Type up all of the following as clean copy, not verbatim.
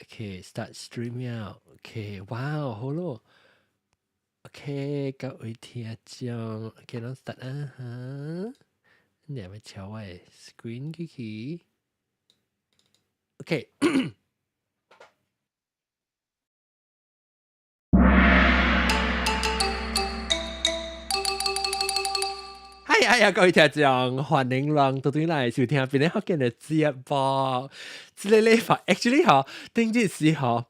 OK，start streaming 啊。OK，哇，好咯。OK，各位聽眾，OK，咱 start 啊哈。你係咪敲我的 screen 機器？OK。嗨哎呀，各位聽眾，歡迎人到對來收聽邊個福建的節目。這個禮拜，actually 嗬，頂日時嗬，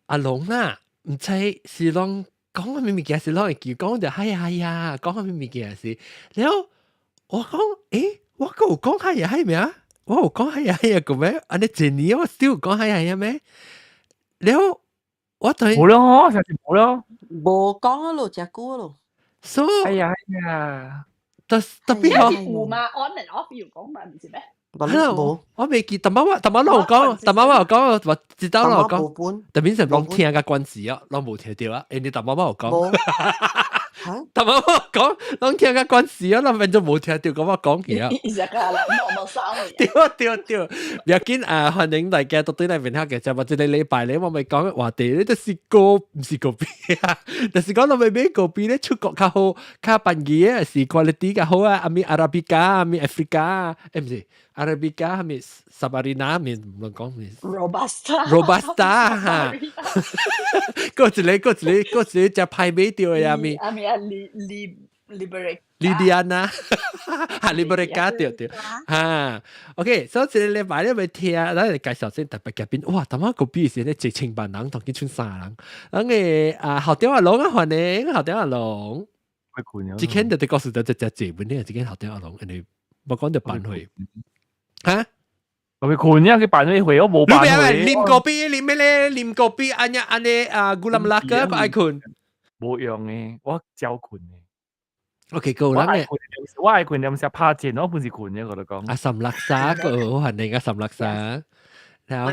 阿龍啊，毋知是攏講啥物物件，是攏會記講就係呀呀，講啥物物件是，然後我講，欸，我閣有講係呀係咩啊？我有講係呀係呀個咩？按呢一年我 still 有講係呀係咩？然後我對無咯，實是無咯。無講啊咯，誠久咯。 So 哎呀哎呀，特特別嗬，有嘛？On and off 要講嘛，唔是咩？係咯，我未記，淡薄我淡薄我有講，淡薄我有講，我知道我有講，特別是攏聽個關係啊，攏無聽到啊，因為淡薄我有講，淡薄我講，攏聽個關係啊，攏變做無聽到，咁我講起啊。冇冇收。對對對，不要緊啊！歡迎大家到對來面下嘅，就話這個禮拜咧，我咪講嘅話題咧，就是個毋是咖啡啊，就是講我咪買咖啡咧，出國較好，較便宜嘅是 quality 較好啊，阿咪阿拉比卡，阿咪 Africa，欸毋是阿拉比卡，阿咪薩巴里納，咪唔能講咪。 Robusta。 Robusta 哈，嗰一個，嗰一個，嗰一個隻派買掉嘅阿咪。阿咪啊，li li Liberica。莉莉安娜，哈，Liberica 對對，哈，OK，所以這個禮拜你咪聽，咱嚟介紹先特別嘉賓，哇，淡仔個比是咧一千萬人，同佢剩三人，咱個啊，校長阿龍啊，歡迎校長阿龍，這間就佇告訴大家只只問題，這間校長阿龍，因為無講就辦會，哈？我去困啊！佢辦咩會？我冇辦會。啉咖啡，啉咩咧？啉咖啡，按呢按呢啊，古林拉哥個愛困，冇用嘅，我照困嘅。 OK，夠啦嘅。我愛困，有時拍戰，我本是困嘅，我就講。阿岑垃圾個歡迎阿岑垃圾，然後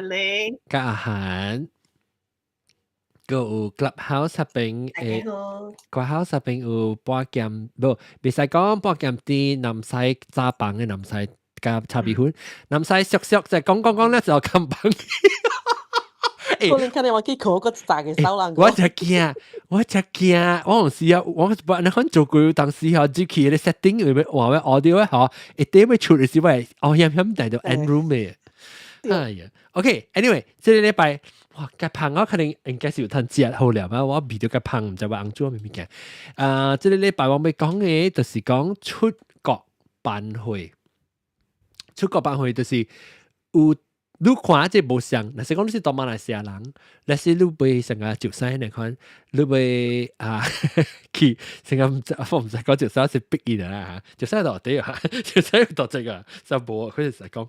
加阿韓，個有 Clubhouse 入邊誒，Clubhouse 入邊有半劍，無，袂使講半劍啲南西炸房嘅南西加茶米粉，南西熟熟就講講講咧就冚房。可能看你我去考個十個手人。我真驚，我真驚，我有時啊，我不你看做過當時吼，入去個 setting 有要換個 audio 吼，一點要出的時候，哦險險帶到 end room 嘅。哎呀，OK，anyway，這個禮拜，哇，較胖我可能應該是有通食好了嘛，我味道較胖，毋知我紅做啥物件。啊，這個禮拜我欲講的，就是講出國辦會，出國辦會就是有。你看這無像，若是講你是東馬來西亞人，若是你買成個石獅那款，你買啊去成個毋知，我毋知講石獅是逼伊的啦，石獅落底啊，石獅到這個，就無佢就講。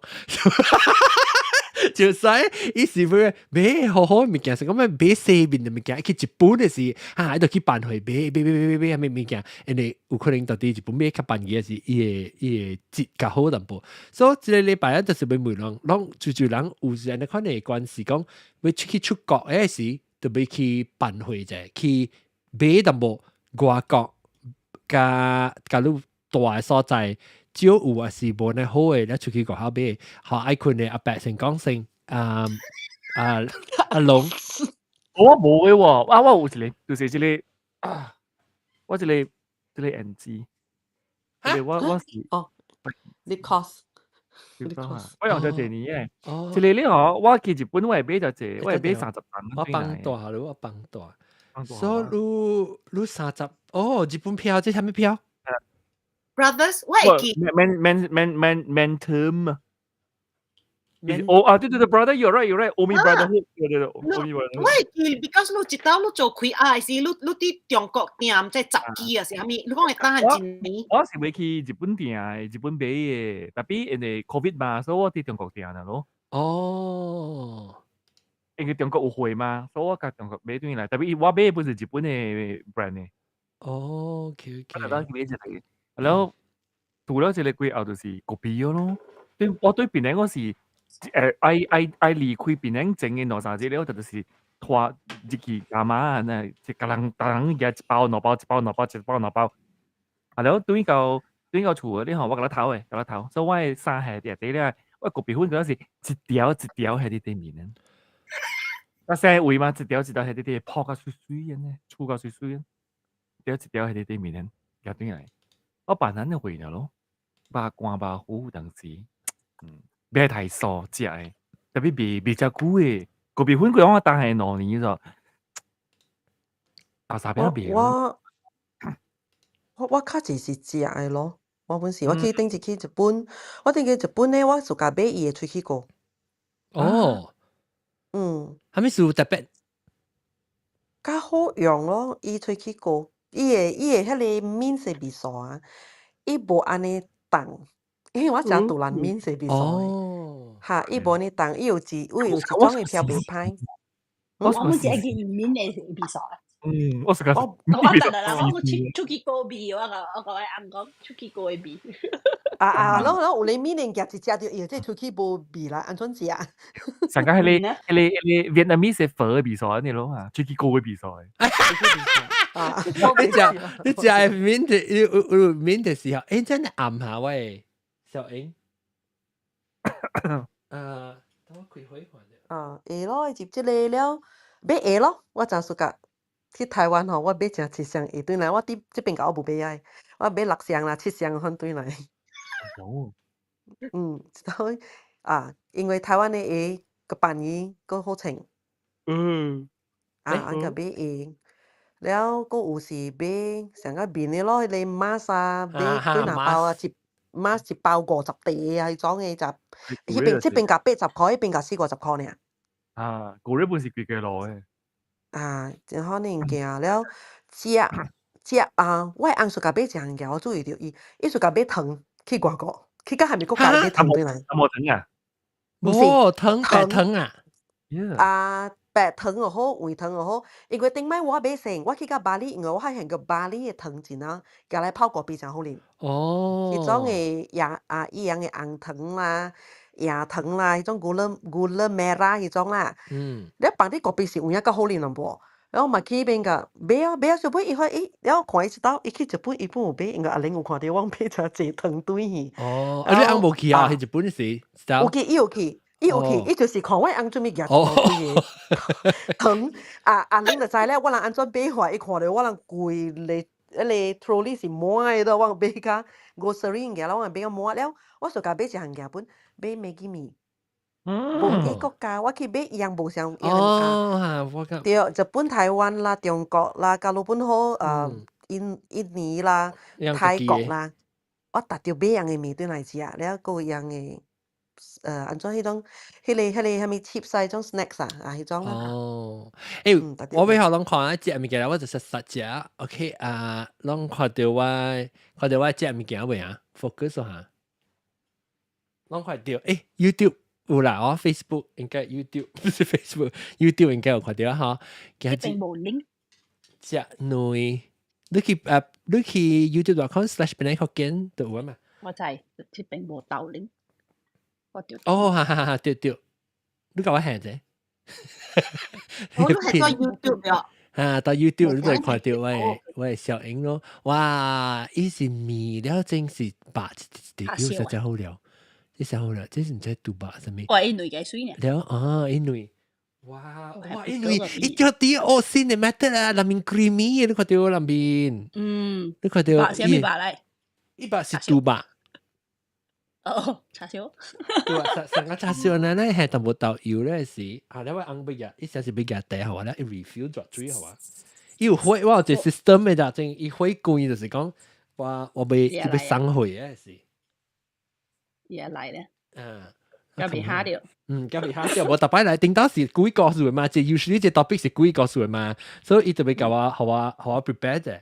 石獅伊是買買好好物件，是講咩買西面的物件，去日本的時，啊，伊就去辦會買買買買買啥物物件，因為有可能到佇日本買較便宜，是伊的伊的質較好淡薄。所以這個禮拜一就是欲問人，攏濟濟人有是按呢款的關係，講欲出去出國的時，就欲去辦會者，去買淡薄外國佮佮你蹛的所在。少有還是無呢好的，你出去外口買，好愛困的阿伯先講先，啊啊阿龍，我無的喎，啊我有一個，就是這個啊，我這個這個 NG，我我是哦，你 cost，我用咗一年的，這個你吼，我去日本我會買就濟，我會買30磅。我放大了，我放大，所以你你三十，哦，日本票這啥物票？ Brothers，我會記。 Man man man man man term。哦啊，對對對，brother，you're right，you're right，Omi brotherhood，對對對，Omi brotherhood。我會記，because 你一道你做開啊，是你你佇中國訂，毋知十支啊是啥物？你講會等下一年。我是欲去日本訂，日本買的，tapi 因為 COVID 嘛，所以我佇中國訂啦咯。哦。因為中國有貨嘛，所以我共中國買轉來，tapi 我買的本是日本的 brand 的。哦，OK OK。我就買一個。然後除了這個過後就是咖啡咯。對，我對檳城我是愛愛愛離開檳城前的兩三日了，就是拖入去幹嘛呢？一個人逐人舉一包、兩包、一包、兩包、一包、兩包。啊，了轉到厝你吼，我共你偷的，共你偷，所以我的衫繫佇底咧，我咖啡粉嗰是一條一條繫佇頂面。啊，生位嘛，一條一條係啲啲泡甲水水嘅呢，出甲水水嘅，一條一條係啲啲面夾轉來。我辦咱就會了咯，肉乾肉糊當時，買太素食的，特別袂袂遮久的，咖啡粉過我當係2年咗，豆沙餅袂。我較濟是食的咯，我本是我去頂一去日本，我頂去日本咧，我就共買伊的喙齒膏。哦，啥物事特別？較好用咯，伊喙齒膏，伊的彼个面色味素啊，伊無按呢重，因為我食杜蘭面色味素的。哈，伊無按呢重，伊有一種會飄袂歹。我們只係見面的味素啊。嗯，我是講，我等下啦，我出去膏味，我共我翁講出去膏的味。啊啊，攏有咧面的夾一食就伊這喙齒無味啦，按怎食？上個彼個 Vietnamese 粉的味素按呢咯啊，喙齒膏的味素。啊，你食面的有面的時候，真係暗下喂，小英。啊，等我開開看。啊，會咯，入這个了，買鞋咯，我真暑假去台灣吼，我買誠七雙鞋轉來，我佇這邊共我無買愛，我買六雙啦，七雙款轉來。哦。嗯，所以啊，因為台灣的鞋閣便宜，閣好穿。啊，按個買鞋，了閣有是買上個面的咯，彼个 mask 啊，買幾若包啊，一 mask 一包50塊啊，彼種的就，彼邊這邊共80塊，彼邊共四五十箍爾。啊，古日本是貴幾路的。啊，真好物件了，食食啊，我翁暑假買一項物件，我注意著伊，伊暑假買糖去外國，去到啥物國家買糖轉來。無糖啊？無糖白糖啊？啊，白糖又好，黃糖又好，因為頂擺我買先，我去到峇里，因為我發現個峇里的糖真啊，加來泡咖啡誠好啉。彼種的椰啊，伊樣的紅糖啦、椰糖啦，彼種 gula merah 彼種啦。你放佇咖啡是有影較好啉淡薄。然後嘛去彼邊共買啊買啊，小尾伊發伊，了看伊一道，伊去日本伊本有買，因為阿玲有看著我買誠濟糖轉去。哦，啊你翁無去啊？去日本時？有去，伊有去。伊有去，伊就是看我翁做物舉一大堆的糖，啊阿玲就知咧，我人按怎買法，伊看著我人規个彼个 trolley 是滿的，我買甲 grocery 物件，我買甲滿了，我就共買一項物件本，買 Maggi 麵。無去國家，我去買伊樣無相哦，我對，日本、台灣啦、中國啦、加魯本好，印尼啦、泰國啦，我逐著買樣的麵轉來食，了閣有樣的。按怎彼種，彼個啥物 chips 彼種 snacks 啊，啊彼種啦。哦，我欲予攏看食物件，我就實實食。OK 啊，攏看著我食物件未啊？focus 下，攏看著，YouTube 有啦，我 Facebook 應該 YouTube 不是 Facebook，YouTube 應該有看著哈。這邊無 link。食內，你去 youtube.com/penanghokkien 就有嘛？我知，這邊無豆 link。哦，哈哈哈！對對，你共我下者？我都係在 YouTube 啊。啊，到 YouTube 你就會看到我的小影咯。哇！伊是麵了，真是白一一滴，實在好料，這實好料，這是毋知豬肉啥物。哇！伊兩個水呢？了啊，伊兩，哇哇！伊兩，伊叫啲哦，新的 method 啊，內面 creamy，你看到內面？你看到？肉啥物肉來？伊肉是豬肉。哦，叉燒。對啊，上上個叉燒呢，咧係淡薄豆油咧是，啊，你我翁欲食，伊時是欲食茶予我咧，伊 refill 轉水予我。伊有火，我有一個 system 的咋，正伊火罐就是講，我欲伊欲送貨的是。也來咧。嗯。甲袂哈著。嗯，甲袂哈著，無逐擺來頂到是幾個數的嘛，這 usually 這 topic 是幾個數的嘛，所以伊特別共我，予我，予我 prepare 者。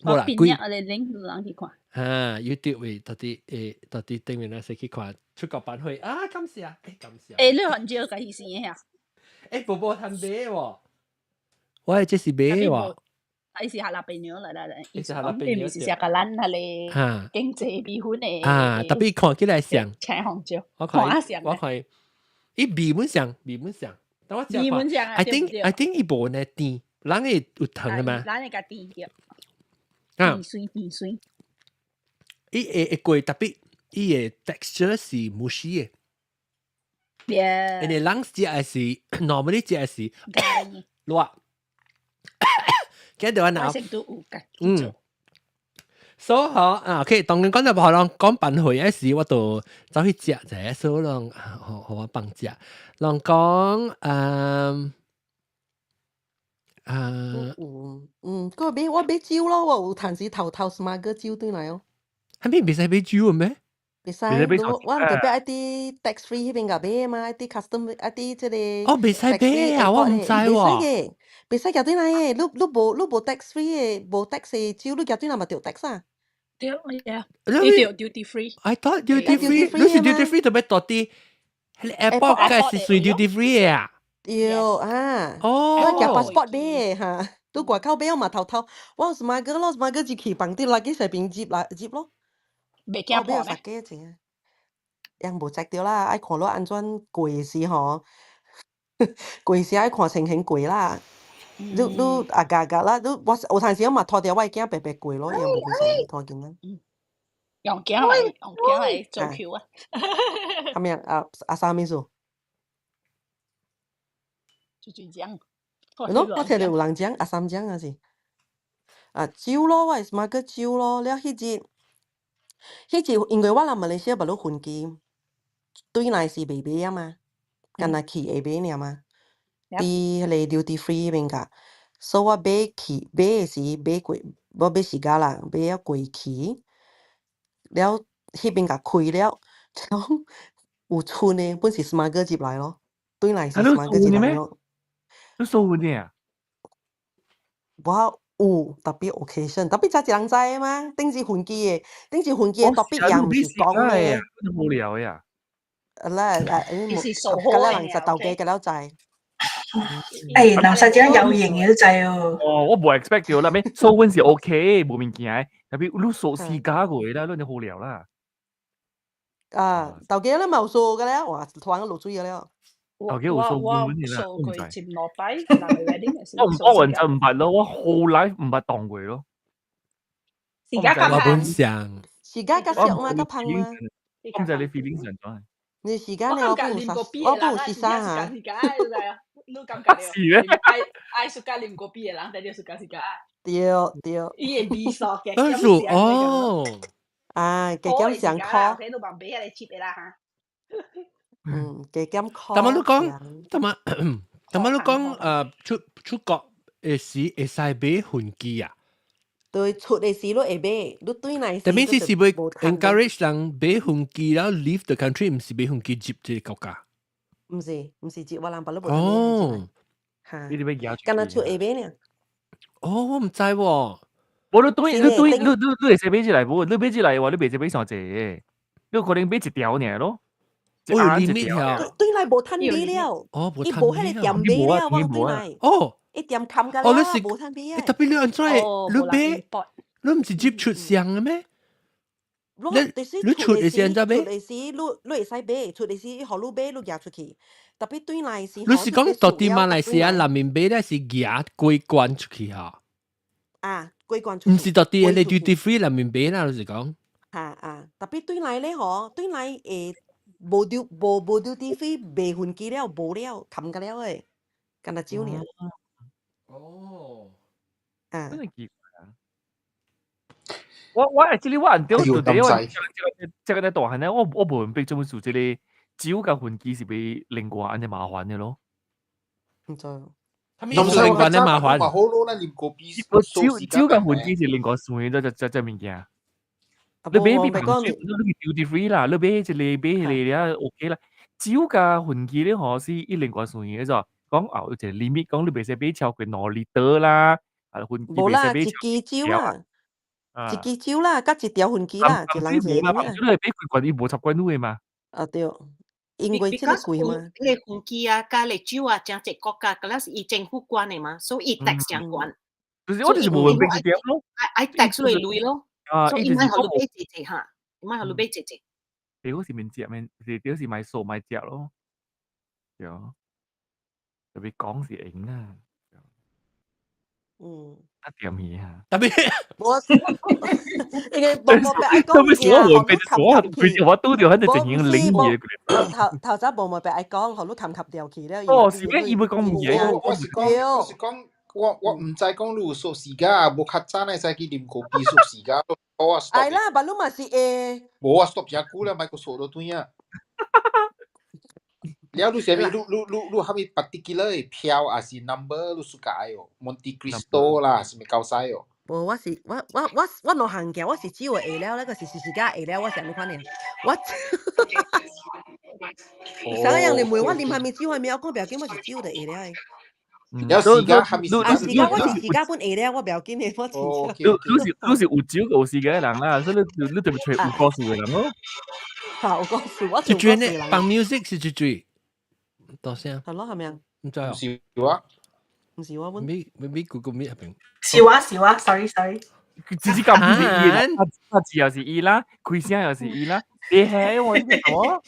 無啦，幾。我 link 人去看。啊，YouTube 位到底到底頂面那些去看出國版會啊，感謝，感謝。你很少家己生的遐？寶寶通買喎，我的這是買喎。伊是下辣朋友來來來，伊是下辣朋友，伊是寫共咱彼个經濟米粉的。啊，特別看起來像。青紅椒。我看，我看，伊味本像，味本像，但我食看，I think 伊無呢甜，人會有糖的嘛？咱會較甜對。甜水甜水。伊會會過特別，伊的 texture 是 mushy 的。因為人食的是 normally 食的是熱，記得我拿。嗯。所以嗬啊，OK，當然講到可能講辦會嗰時，我就走去食者，所以攏予我放食。人講嗯，個買我買酒咯，我有趁時偷偷 smuggle 酒轉來哦。係咪袂使買酒嘅咩？袂使，我特別愛佇 tax free 彼邊共買嘛，愛佇 custom 愛佇這個。哦，袂使買啊，我毋知喎。袂使嘅，袂使夾轉來嘅，你無 tax free 嘅，無 tax 嘅酒，你夾轉來嘛著 tax 啊。對呀，你著 duty free。 I thought duty free，你是 duty free 特別多啲，彼 airport 該是算 duty free 嘅啊。對啊。哦。我夾 passport 買嚇，佇外口買我嘛偷偷，我 smuggle 咯，smuggle 入去放佇垃圾上邊接來接咯。袂驚破咩？幾錢？也無知著啦，愛看你按怎過時吼，過時愛看情形過啦。你啊夾夾啦，你我有陣時我嘛拖著我的囝白白過咯，伊也無袂使拖囡仔。用囝來做橋啊！啥物啊？啊啥物事？就講。喏，我聽著有人講阿三講啊是。啊酒咯，我會 smuggle 酒咯，了彼日因為我人馬來西亞捌落飛機，對來是袂買啊嘛，干焦去會買爾嘛。佇彼个 duty free 彼邊較，所以我買去買的時買過，我買時間啦，買了過去，了彼邊共開了，了有剩的本是 smuggle 入來咯，對來是 smuggle 入來咯。你收的啊？我有特別 occasion，特別才一人知的嘛。頂次飛機的，頂次飛機的 topic 也毋是講的。無聊呀。啊啦，啊，佮了人實頭家佮了知。哎，老實講有型嘅都知哦。哦，我無 expect 到啦，咩收溫是 OK，無物件，特別你數私家過啦，你就好聊啦。啊，頭家你嘛有數個了，哇，突然落水了。頭家有數我數過接落擺，人 wedding 我唔我認真毋捌咯，我好耐毋捌當過咯。時間我本想。時間較俗嘛，較芳嘛。我毋知你 feeling 上怎？你時間我不有我不有13嚇。你感覺是咩？愛 suka 啉咖啡的人，但你 suka 時間。對對。伊會味素嘅。嗯哦。啊，加減上箍。你都慢買遐個 cheap 的啦哈。嗯，加減箍。但係你講，但係你講，出國的時會使買飛機啊？對，出的時你會買，你對來。但係是會 encourage 人買飛機，然後 leave the country，毋是買飛機入這個國家。毋是，毋是入我人別你無哦。嚇。你哋要敢若出會買爾。哦，我毋知喎。無你對，你對，你會使買入來無？你買入來的話，你袂使買傷濟，你可能買一條爾咯。哦，有 limit 啊。對來無趁買了。哦，無伊無彼个店買了，我對來。哦。伊店冚甲了，無趁買啊。特別你按怎你買？你毋是入出箱的咩？你出的時陣買？出的時你會使買，出的時予你買，你寄出去。特別對來是。你是講到佇馬來西亞內面買咧，是寄過關出去哈？啊，過關出去。毋是到佇彼個 duty free 內面買啦，就是講。嚇啊！特別對來咧吼，對來會無丟無 duty free 賣飛機了，無了，冚甲了的，干焦酒爾。哦。啊。真係奇怪啊！我 actually 我毋對，就第我這個大漢咧，我無明白做麼事這個酒佮飛機是比另外按呢麻煩的咯。毋知。他們是另外的麻煩。好咯，咱啉咖啡。酒佮飛機是另外算的，這物件。你買比朋你 duty free 啦，你買一個買彼个了 OK 啦。酒佮飛機咧吼是一另外算的，就講哦有一個 limit，講你袂使買超過2 litre 啦，啊飛機無啦，一支酒啦，一支酒啦，佮一條飛機啦，一人一個啦。你買幾罐，伊無插罐的嘛？啊對，因為這個貴嘛。彼个飛機啊，佮個酒啊，誠濟國家，佮了是伊政府管的嘛，所以伊 tax 誠懸。就是我就是無明白這點咯。愛 tax 落鐳咯。啊，所以伊莫予你買濟濟哈，伊莫予你買濟濟。對，我是免食免，是對是買素買食咯。對，特別講是會用啊。啊點去啊？特別我因為無無白愛特別是我講，換變我佢我拄著喺度進行領嘢。頭頭早無無白愛講，予你冚冚掉去了。哦，是咩？伊會講唔嘢？我是講，我毋知講你有縮時間，無較早會使去啉咖啡縮時間。我係啦，但你嘛是會。無我 stop 誠久啦，莫閣縮落轉啊。了你啥物？你啥物 particular 的票還是 number 你 suka 哦？Monte Cristo 啦，啥物狗屎哦？無，我是我我我我兩項嘅，我是只有會了，那個是時時間會了，我是按呢款爾。我啥樣你問我啉啥物酒，啥物我講不要緊，我是酒就會了的。了時間啥物時啊，時間我是時間本會了，我不要緊的，我真正。你是有酒有時間的人啦，所以你特別揣有故事的人咯。好，有故事，我最最呢，放 music 是最最多聲。係咯，係咪啊？唔知啊。是我，唔是我，咪咪咪 Google Meet 入邊。是我是我，sorry sorry。自己講唔是伊啦，拍字又是伊啦，開聲又是伊啦，你係我呢個。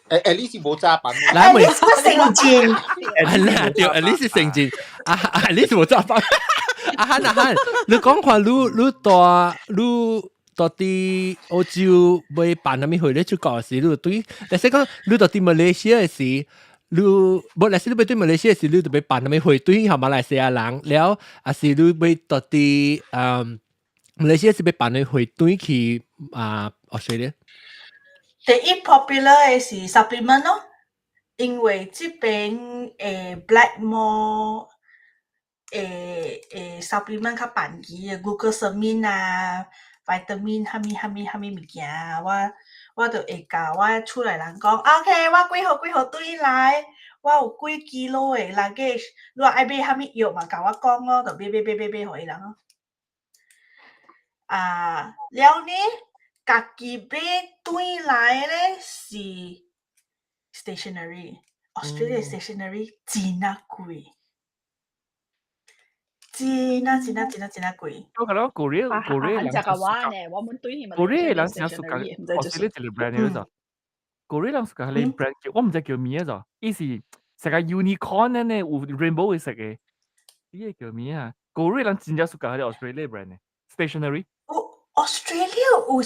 誒誒，你是無詐扮？來，我成真。係啦，對，你是成真，啊啊，你是無詐扮。阿漢阿漢，你講看你蹛你到佇澳洲欲辦啥物會咧出國時，你對，但是講你到佇馬來西亞時，你無，若是你欲對馬來西亞時，你就欲辦啥物匯兌予馬來西亞人，了，抑是你欲到佇馬來西亞是欲辦啥匯兌去啊 Australia？第一 popular 的是 supplement 咯，因為這邊的 Blackmores 的 supplement 較便宜的，glucosamine 啊，vitamin 啥物啥物啥物物件啊，我就會共我厝內人講，OK，我幾號幾號轉來，我有幾 kilo 的 luggage，你若愛買啥物藥嘛，共我講咯，就買買買買買予伊人咯。啊，了呢，家己買轉來咧是 stationery，Australia stationery 真啊貴，真啊真啊真啊真啊貴。我覺得 Korea 人食個話呢，我們對 Korea 人誠 suka Australia 一個 brand 嘅咋，Korea 人 suka 彼個 brand 叫我毋知叫咩咋，伊是成個 unicorn 呢，有 rainbow 的色的，伊個叫咩啊？Korea 人真正 suka 彼個 Australia brand 的 stationery。有 Australia 有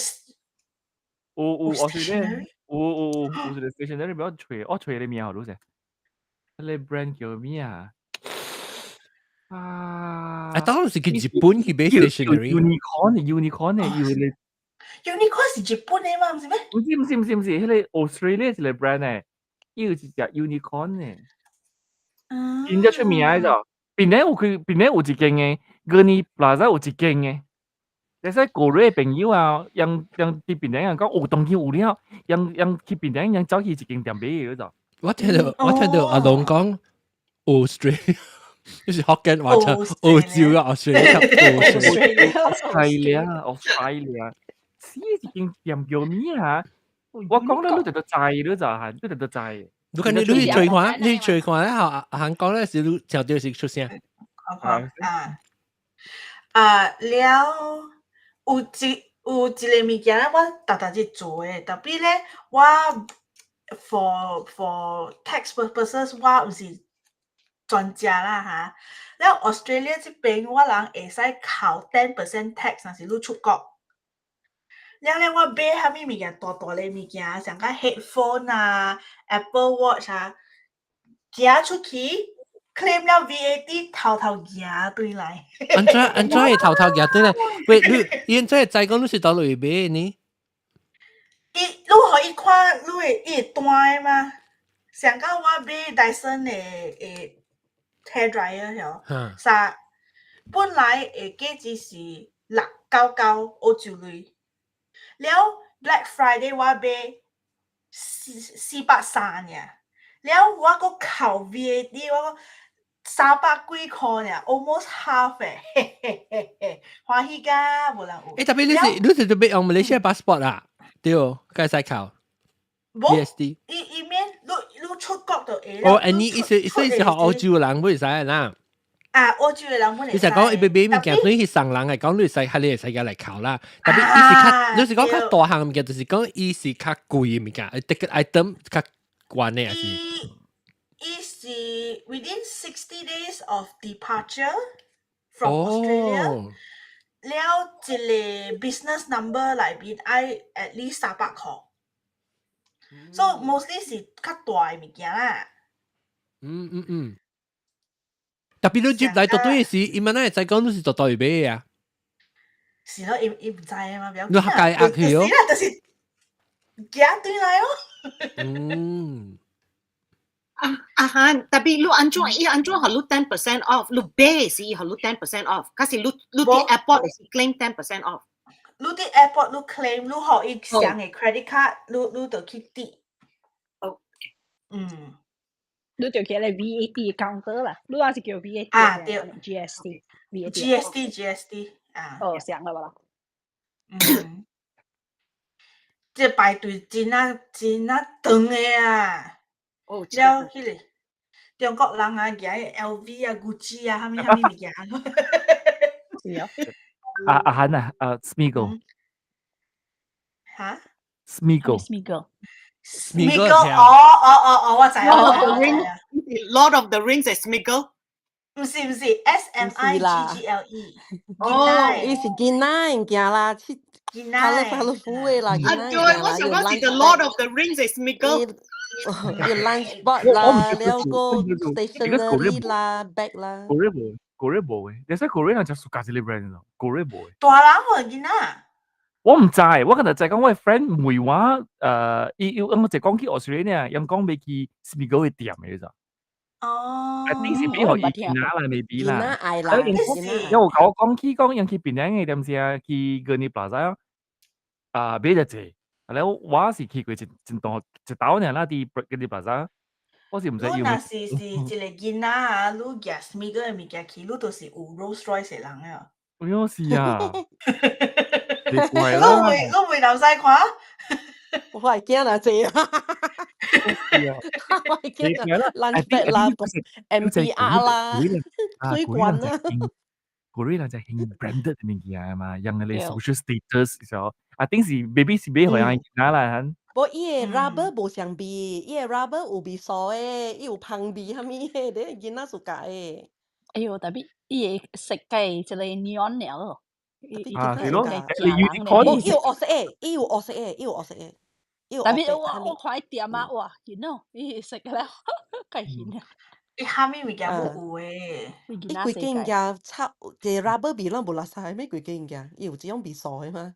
有有 Australia 有有有有一個 stationery 比較揣，我揣個名好汝者，彼個 brand 叫咩啊？啊！啊，當時去日本去買 stationery。 unicorn unicorn 的有個 unicorn 是日本的嗎？毋是咩？毋是毋是毋是毋是，彼個 Australia 一個 brand 的，伊有一隻 unicorn 的，真正出名的咋？檳城有開，檳城有一間的，Gurney Plaza 有一間的。你使 Korea 朋友啊，𪜶𪜶佇檳城人講，哦，當今有了，𪜶𪜶去檳城，𪜶走去一間店買的咋？我聽到阿龍講 Australia，就是福建話就澳洲啊，Australia。 Australia Australia，是一間店叫咩啊？我講咧，你就都知，你就係，你就都知。你看你去吹看，你吹看咧，後韓國咧是你聽到是出聲。啊啊了，有一個物件咧，我逐逐日做的，特別咧，我 for tax purposes，我毋是專家啦哈。了 Australia 這邊我人會使扣 10% tax，若是你出國。了了，我買啥物物件大大个物件，像個 headphone 啊、Apple Watch 啊，寄出去 claim 了 VAT，偷偷寄轉來。按怎按怎會偷偷寄轉來？喂，你現在知講你是佗落買呢？伊你予伊看，你會伊會單嗎？像講我買 Dyson 的 hair dryer 曉，啥本來的價錢是699澳洲鐳。了 Black Friday 我買430爾，了我閣扣 VAT，我300幾箍爾，almost half 誒，嘿嘿嘿嘿，歡喜甲無人有。欸，特別你是準備用馬來西亞 passport 啊？對，該使扣。無，伊免你出國就會。哦，你意思是予澳洲人會使啦。啊，澳洲的人本會你就講伊欲買物件，對去送人來講，你會使較你會使共來扣啦。特別伊是較，你是講較大項物件，就是講伊是較貴的物件，ticket item 較懸的還是？伊是 within 60 days of departure。from Australia。了一個 business number 內面愛 at least 300箍，so mostly 是較大的物件啦。嗯嗯嗯。特別你接來到對時，伊問咱會知講你是到佗位買啊？是咯，伊伊毋知啊嘛，不要你客家壓去哦。是啦，就是行對來咯。啊啊哈，特別你按怎伊按怎予你 10% off，你買時予你 10% off，可是你你佇 airport 是 claim 10% off。你佇 airport 你 claim，你予伊上的 credit card，你你就去抵。哦，你就去咧 VAT counter 啦，你還是叫 VAT 啊對 GST VAT GST GST 啊。哦，上了啦。嗯，這排隊真啊真啊長的啊！哦，了彼個中國人啊，舉 LV 啊、Gucci 啊，啥物啥物物件。是哦。阿阿韓啊，啊 Smiggle。嚇？Smiggle。 Smiggle。 Smiggle，哦哦哦哦，我知我知。Lord of the Rings 係 Smiggle。毋是毋是，S M I G G L E。哦，伊是囡仔物件啦，去。囡仔。卡樂夫的啦，啊對，我想講是 The Lord of the Rings 係 Smiggle。有 lunch box 啦，了個 stationery 啦，bag 啦。 Korea 無，Korea 無嘅，你識 Korea 人就屬價這個 brand 咯，Korea 無嘅。大人無囡仔。我毋知，我剛才就講我 friend 問我，伊伊我就講去 Australia，伊講欲去 Smiggle 的店嘅咋。哦。一定是比予伊囡仔啦，maybe 啦。囡仔愛啦。因為我講起講，伊去檳城的店是去 Gurney Plaza 啊，買得濟。然後我是去過一一道一道爾啦，佇 Gurney Plaza，我是毋知你若是是一個囡仔啊，你舉 Smiggle 的物件去，你就是有 Rolls Royce 的人了。哎喲，是啊。你會你會流晒看？我會驚啦，這啊！我會驚啦，lunch bag 啦，MBR 啦，水管啦。 Korea 人就興 branded 的物件嘛，用個 social status 所，I think 是 maybe 是買予人囡仔啦。無，伊的 rubber 無相味，伊的 rubber 有味素的，伊有香味啥物的，你囡仔 suka 的。哎喲，特別伊的設計一個 neon 了。啊，是咯，你 unicorn。無，伊有黑色的，伊有黑色的，伊有黑色的。特別我我看伊店啊，哇，見到伊食了，較顯啊。伊啥物物件無有的。伊規間物件插個 rubber 味攏無垃圾，咩規間物件？伊有這種味素的嗎？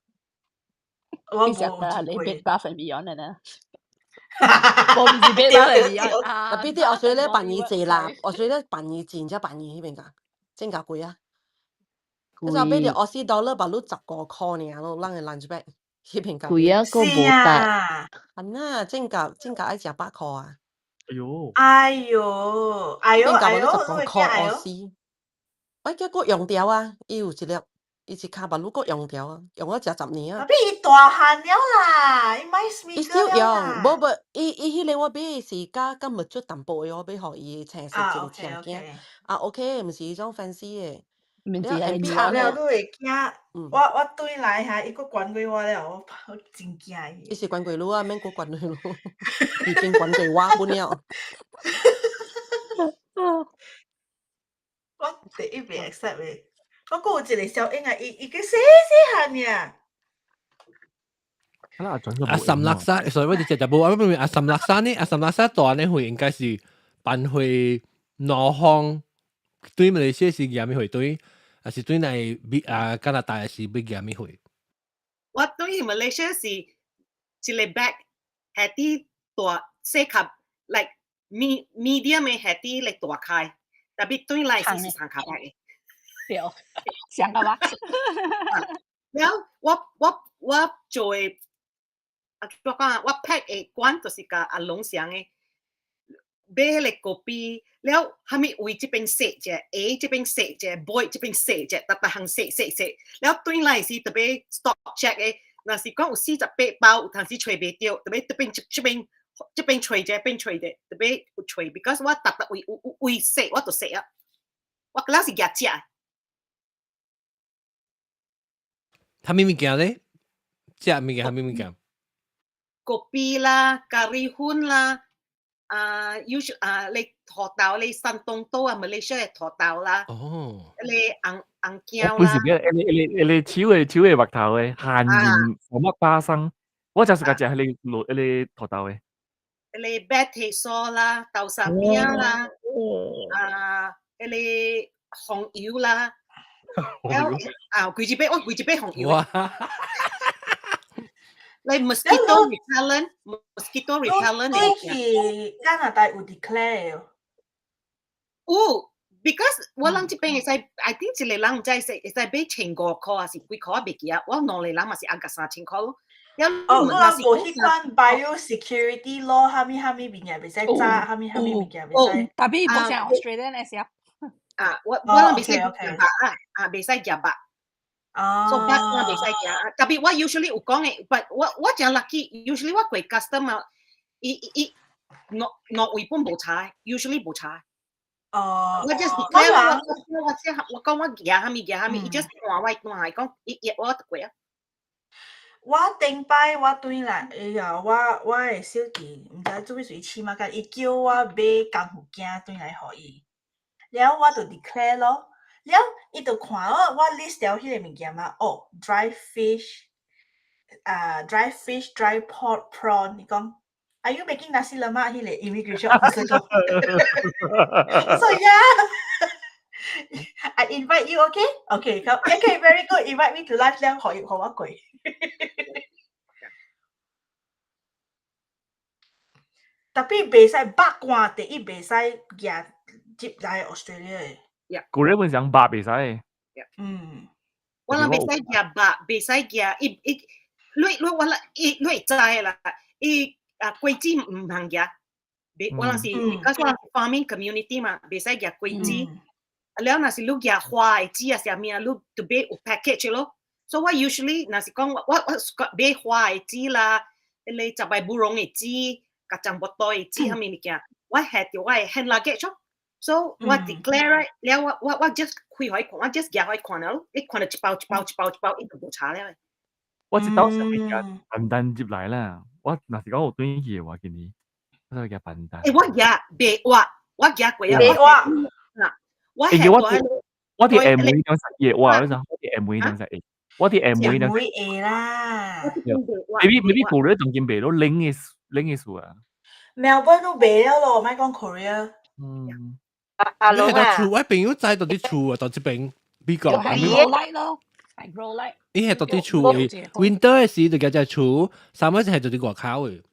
我無食過。你 Bed Bath and Beyond 呢？我毋是 Bed Bath and Beyond 啊。特別佇後水咧便宜濟啦，後水咧便宜真正便宜彼邊㗎，真價貴啊！你就買著 Aussie dollar 把你15箍爾咯，咱的 lunch bag 彼邊價。貴啊，閣無值。啊那真價真價愛100箍啊！哎喲！哎喲，哎喲，哎喲， 15箍 Aussie。我結果用掉啊！伊有一粒，伊一卡把你閣用掉啊，用咗成10年啊。特別伊大漢了啦，伊買伊少用，無無，伊伊彼個我買的是較較木質淡薄的，我買予伊青色一個青囝。啊 OK，毋是彼種 fancy 的。了了，你會驚？我我轉來哈，伊閣管過我了，我我真驚伊。伊是管過你啊，免閣管過你，已經管過我本了。我第一袂 accept 的，我閣有一個小英啊，伊伊個細細漢爾。阿三垃圾，所以我就食食無，我明阿三垃圾呢？阿三垃圾大呢會應該是搬回南方，對馬來西亞是啥物貨對？還是對來美啊加拿大是欲啥物貨？我對馬來西亞是一個 bag 係啲大細盒，like medium 的係啲 like 大開，特別對來是是長卡嘅。對，想個吧？了，我我我做的，啊，我講我 pack 的罐就是共阿龍上的，買彼個咖啡，了啥物位這邊踅者，A 這邊踅者，B 這邊踅者，逐逐項踅踅踅，了轉來時特別 stock check 的，若是講有48包，有當時揣袂著，特別這邊這邊這邊揣者，邊揣者，特別有揣，because 我逐逐位有有位踅，我就踅啊，我嗰是舉食。啥物物件咧？食物件啥物物件？咖啡啦，咖喱粉啦，啊，usual 啊，like 土豆咧，山東島啊，馬來西亞的土豆啦，迄個紅紅薑啦。不是嘅，迄個手的木頭的，鹹鹽什麼巴生，我就是個食彼個落彼個土豆的。彼個白提酥啦，豆沙餅啦，啊，彼個紅油啦，了啊，規一擺我規一擺紅油。哇！你 mosquito repellent，mosquito repellent。對去加拿大有 declare 有，because 我人這邊會使，I think 一個人毋知會使買1500箍還是幾箍，我袂記啊。我兩個人嘛是按個3000箍咯。哦，我人無彼款 biosecurity law，啥物啥物物件袂使炸，啥物啥物物件袂使。 Tapi 無像 Australia 那些。啊，我人袂使食肉啊，啊，袂使食肉。哦。所以我袂使食啊。Tapi 我 usually 有講的，but 我誠 lucky，usually 我過 custom 啊，伊伊兩兩位本無查，usually 無查。哦。我 just declare 我我我我講我舉啥物舉啥物，伊 just 看我看，伊講伊伊我就過啊。我頂擺我轉來，哎呀，我的小弟毋知做咩事黐孖筋，伊叫我買功夫鏡轉來予伊，了我就 declare 咯，了伊就看我 list 了彼個物件嘛，哦，dry fish，啊，dry fish dry pork prawn，伊講，Are you making nasi lemak？彼個 immigration officer 講，so yeah，I invite you, okay? Okay, okay, very good. Invite me to lunch 了，予伊予我過。Tapi 袂使肉乾，第一袂使舉入來 Australia 的。古日本講肉袂使。我人袂使舉肉，袂使舉伊伊，你你我啦，伊你會知啦，伊啊果子毋通舉，我人是，because 我人是 farming community 嘛，袂使舉果子。了若是你舉花的籽啊啥物啊，你就買有 package 咯。所以我 usually 若是講我買花的籽啦，彼個十擺舞龍的籽，甲樟木刀的籽，啥物物件，我下著我的 hand luggage 咯。所以我 declare 了，我 just 開予伊看，我 just 舉予伊看了咯，伊看到一包一包一包一包，伊就無查了。我一道啥物件簡單入來啦，我若是講有轉去的話，今年我就舉簡單。欸，我舉袂活，我舉過啊。袂活。嗱，我係我我佇 M 位當時會活，你知？我佇 M 位當時會，我佇 M 位當時會啦。 Maybe 舊日當今賣咯，冷的冷的事啊。 Melbourne 都賣了咯，莫講 Korea。阿阿龍啊，厝我朋友在到佇厝啊，到這邊美國。係 grow light 咯，係 grow light。伊係到佇厝的，winter 的時就舉只厝，summer 就係到佇外口的。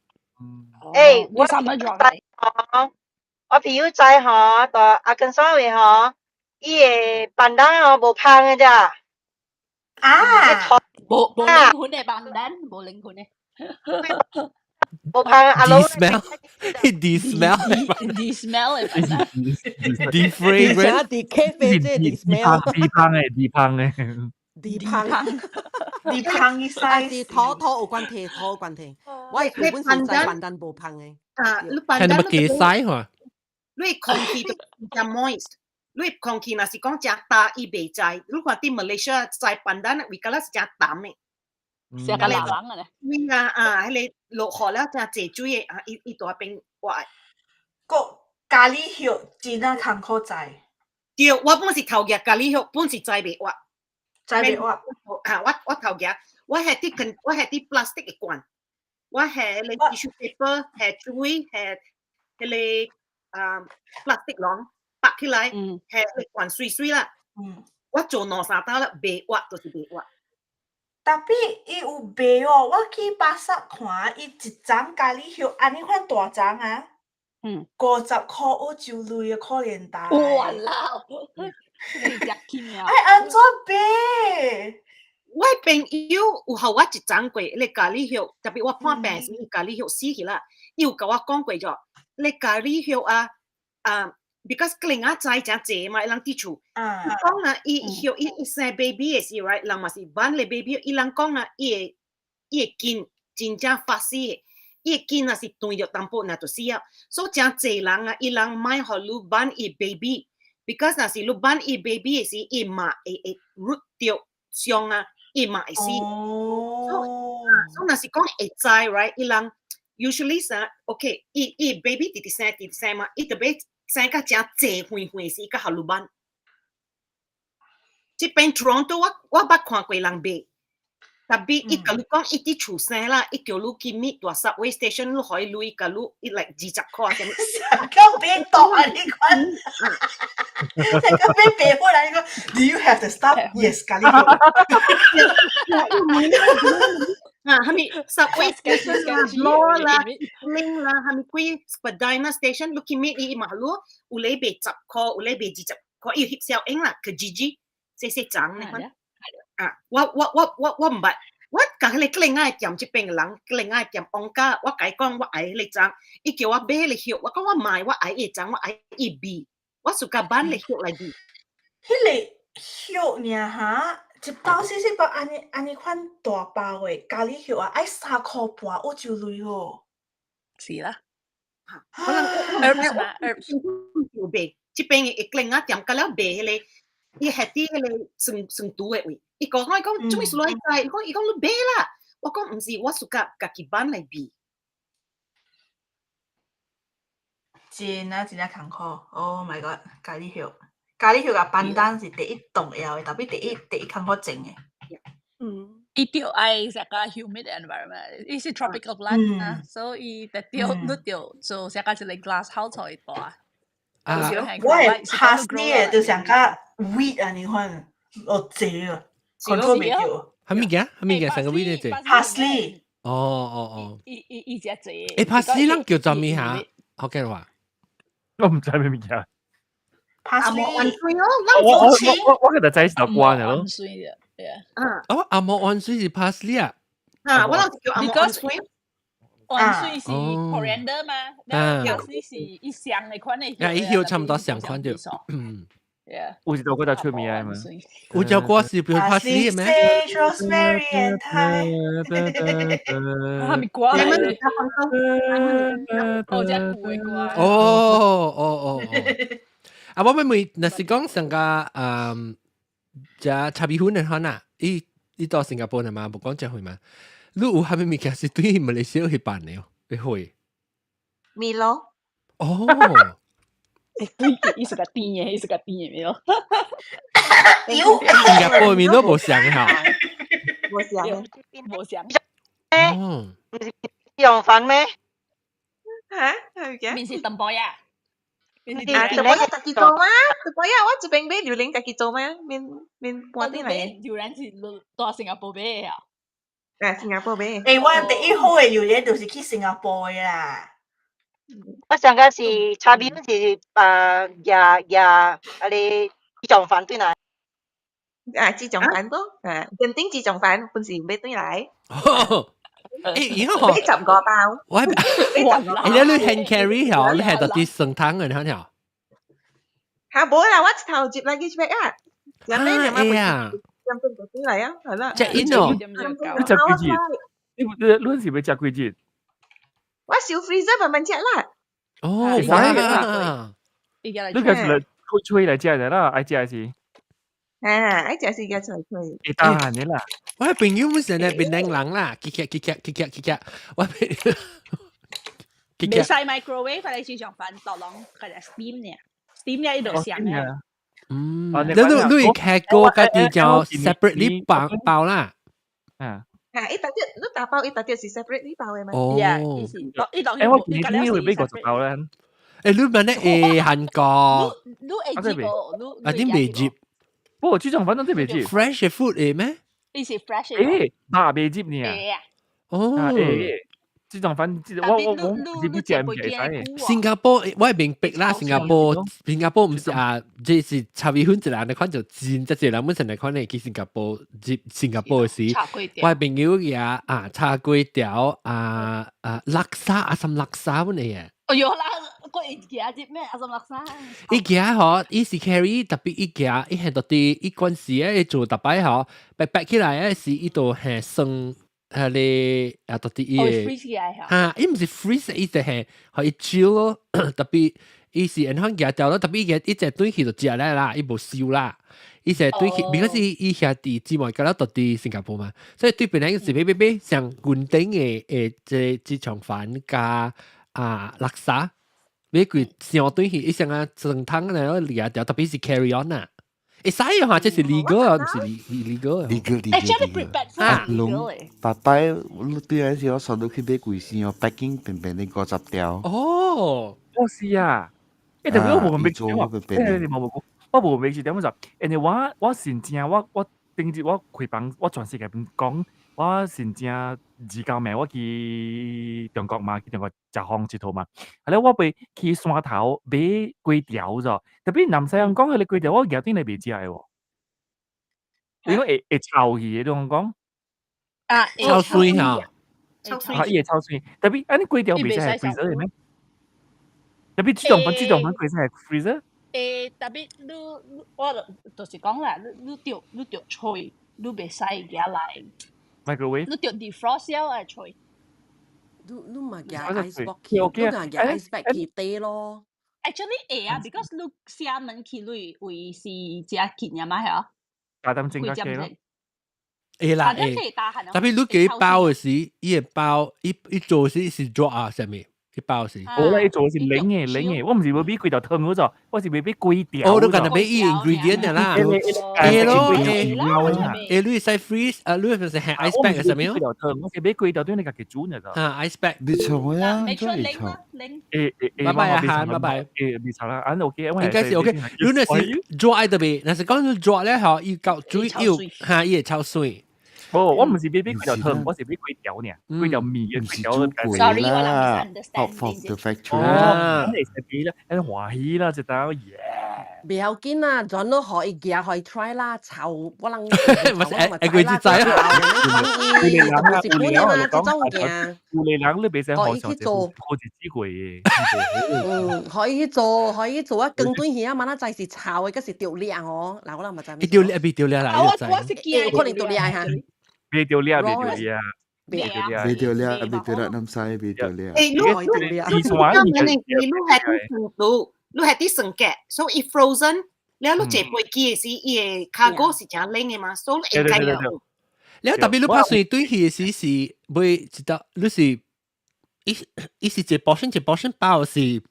欸，我 summer 咗。我朋友在吼，到阿根山位吼，伊的 pandan 吼無芳的咋。啊！無無靈魂的 pandan，無靈魂的。無芳阿龍。 D smell， D smell 的 pandan。 D fragrance。 D 咖啡這 D smell。 D 芳的，D 芳的。 D 芳。 D 芳的但是土土有關係，土有關係。我的本是在 pandan 無芳的。啊，你睇你咪幾曬嗬？你空氣都誠 moist，你空氣若是講誠焦，伊袂知。你看佇馬來西亞栽 pandan，為敢若是誠澹的。成個老人啊咧。啊啊，彼個落雨了誠濟水的啊，伊伊大邊我。個咖喱葉真啊艱苦栽。對，我本是頭舉咖喱葉，本是栽袂活。栽袂活。啊，我頭舉，我係佇跟，我係佇 plastic 的罐，我係彼個 tissue paper，係水，係彼個啊 plastic 籠包起來，係罐水水啦。我做兩三道了，袂活就是袂活。 Tapi 伊有賣哦，我去巴剎看，伊一欉咖喱葉按呢款大欉啊，50箍澳洲鐳啊，可憐大。哇啦！你食金啊！愛按怎買？我朋友有予我一欉過，彼咖喱葉，特別我破病時，伊咖喱葉死去啦。伊有共我講過咗，彼咖喱葉啊，啊，because 囡仔栽誠濟嘛，伊人佇厝。伊講啊，伊葉伊伊生 baby 的時，right，人嘛是挽咧 baby，伊人講啊，伊的伊的筋真正發死的，伊的筋若是斷著淡薄，若就死啊。所以誠濟人啊，伊人莫予你挽伊 baby，because 若是你挽伊 baby 的時，伊嘛會會 root 著傷啊。伊嘛會死。所以若是講會知，right？伊人 usually 啥，OK，伊伊 baby 直直生直直生嘛，伊就欲生甲誠濟遠遠是甲哈魯班。這邊 Toronto 我捌看過人賣，tapi 伊共你講伊佇厝生啦，伊叫你去meet 大 subway station，你予伊鐳，共你伊來20塊。上個變多啊！你看，上個變白回來，你講 Do you have the stuff? Yes，咖喱啊，係咪 subway station 啦、Bloor 啦、Kipling 啦，係咪幾 Spadina station？你去meet 伊馬路，有咧賣10塊，有咧賣20塊，伊翕小影啦，去 GG，細細張呢款。啊，我毋捌，我共彼個另外店這邊的人，另外店王家，我共伊講我愛彼個欉，伊叫我買彼個葉，我講我買，我愛伊欉，我愛伊味，我 suka 挽彼個葉來味。彼個葉爾哈，一包細細包，按呢按呢款大包的咖喱葉啊，愛3塊半澳洲鐳哦。是啦。可能 herbs 嘛，herbs 有賣，這邊的另外店甲了賣彼個，伊係佇彼個酸酸毒的位。伊講我講做咩事來知？伊講你買啦，我講毋是，我 suka 家己挽來味。真啊真正艱苦，Oh my god！咖喱葉，咖喱葉佮pandan 是第一重要的，tapi 第一第一艱苦種的。伊著愛啥個 humid environment，伊是 tropical plant 啊，所以特著你著做啥個一個 glass house 予伊大。啊，我的 parsley 的就像個 weed 按呢款，哦濟啊，control 袂著。啥物件？啥物件？啥個 weed 濟？Parsley。哦哦哦。伊伊伊只濟。欸，parsley 咱叫做咩嚇？福建話。我毋知咩物件。阿莫萬歲哦，我我我我記得知是條瓜咯。萬歲的，對啊。哦，阿莫萬歲是 parsley 啊。啊，我攏是叫阿莫萬歲。萬歲是 coriander 嘛？parsley 是伊相的款的。啊，伊葉差毋多相款著。嗯。 Yeah。有一首歌較出名的嘛？有隻歌是叫 parsley 咩？Sage, rosemary and thyme。啥物歌來？哦，這舊的歌。哦哦哦哦。啊，我欲問，若是講上個嗯，這炒米粉的款啊，伊伊到新加坡的嘛，無講這會嘛？你有啥物物件是對馬來西亞去辦的哦？會會？ Milo。哦。伊是個甜的，伊是個甜的 Milo。新加坡 Milo 無相哈。無相，無相。哦。用飯咩？嚇？係嘅。面是淡薄仔。啊，淡薄仔家己做嗎？淡薄仔我這邊買榴蓮家己做嗎？免免搬轉來。榴蓮是蹛新加坡買的啊？啊，新加坡買。欸，我第一好的榴蓮就是去新加坡的啦。我上個是炒米粉是啊，夾夾啊個豬腸飯轉來。啊，豬腸飯啵？啊，genting 豬腸飯本是買轉來。欸，以後買15包。我欸，你 hand carry 嗬，你係到啲酸湯嘅，你睇。嚇，無啦，我一頭接 luggage bag 啊。啊，啊。兩份就轉來啊，係啦。食煙哦。你食幾日？你你你是欲食幾日？我收 freezer 慢慢食啦。哦，哇！你個是來吹吹來食的啦，愛食是？啊，愛食是夾出來吹。會當的啦。我朋友本身咧檳榔人啦，結結結結結結結，我袂使 microwave 來豬腸飯，落攏佢就 steam 呢，steam 呢伊就香嘅。嗯，你你你開鍋家己就 separately 包包啦。啊。啊，伊特別你打包，伊特別是 separately 包的嘛。哦。伊當欸，我今年會買50包咧。欸，你問咧會韓國？你會接無？你啊，你袂接？不，豬腸粉都袂接。 Fresh food 會咩？伊是 fresh。欸，肉袂接呢？哦。欸，豬腸粉，我我我唔知食唔食使。新加坡我明白啦，新加坡新加坡毋是啊，這是炒米粉一人來款就真，這濟人本身來款咧去新加坡入新加坡時，我朋友也啊炒粿條啊啊叻沙啊什叻沙本嚟嘅。哎喲啦，我會記得咩阿什叻沙？伊行吼，伊是 carry 特別伊行，伊係到啲伊關時咧做特擺吼，白白起來咧是伊就係算。係你啊，到底伊個嚇，伊毋是 freeze，伊就係予伊 chill 咯，特別伊是按款夾掉咯，特別伊個伊隻轉去就食咧啦，伊無燒啦，伊隻轉去，because 伊伊兄弟姊妹甲了到佇新加坡嘛，所以對邊來是買買買像雲頂的的這豬腸飯加啊叻沙，買櫃上對去，一成啊成湯嚟掠掉，特別是 carry on 啊。會使啊，這是 legal 啊，毋是 illegal。 Legal legal。 Actually prepared food 啊，攏逐擺你對陣時我上到去買櫃箱哦，packing 便便的50條。哦，我是啊，欸，特別我無明做點啊，欸，你無無講，我無明是點樣就，因為我真正我頂日我開房，我全世界講，我真正二九暝我去中國嘛，去中國食風𨑨迌嘛，後來我被去山頭買粿條咗，特別南西人講彼個粿條，我舉轉來袂食的喎，因為會會臭去的，你講。啊，臭水哈，臭水，啊，伊會臭水，特別按呢粿條袂使係 freezer 的咩？特別這種款粿使係 freezer？欸，特別你我就是講啦，你著吹，你袂使舉來 microwave，你著 defrost 了來吹。你嘛舉 ice box 去，你嘛舉 ice bag 去底咯。 Actually 會啊，because 你廈門去你位是誠近的嘛，係加點整較咯。會啦會，特別你給包的時，伊會包，伊做時是做啊，啥物？伊包是。無啦，伊做是冷的冷的，我毋是欲買規條湯嗰種，我是欲買粿條。哦，你干焦買伊 ingredient 的啦。會咯，會。會，你會使 freeze，啊，你就是係 ice bag 啥物？粿條湯，我是買粿條對你家己煮呢個。啊，ice bag。你錯啊，真係錯。欸欸欸，拜拜啊，哈，拜拜。欸，袂錯啦，按 OK，應該是 OK。你若是熱愛特別，若是講你熱咧吼，伊夠水又哈，伊會臭水。無，我毋是買粿條湯，我是買粿條爾，粿條麵嘅粿條。 Sorry，我啦，out from the factory。哦，會使買啦，很歡喜啦，一道耶。袂要緊啦，轉落予伊舉予伊 try 啦，臭我人。唔是，會過節制啊。有的人啊，有的人嘛，這種物件。有的人你袂使予伊去做，好日子過的。嗯，予伊去做，予伊去做啊！羹轉魚啊，嘛哪知是臭的，抑是著掠哦。嗱，我人嘛知。伊著掠，袂著掠啦，我我是驚。有可能著掠哈。袂著掠，袂著掠。袂著掠，袂著掠，南西袂著掠。欸，你你你係佇成都，你係佇霜格，所以伊 frozen，了你坐飛機的時，伊的 cargo 是誠冷的嘛，所以應該有。了特別你拍算對去的時是買一道，你是伊是一包身一包身包是，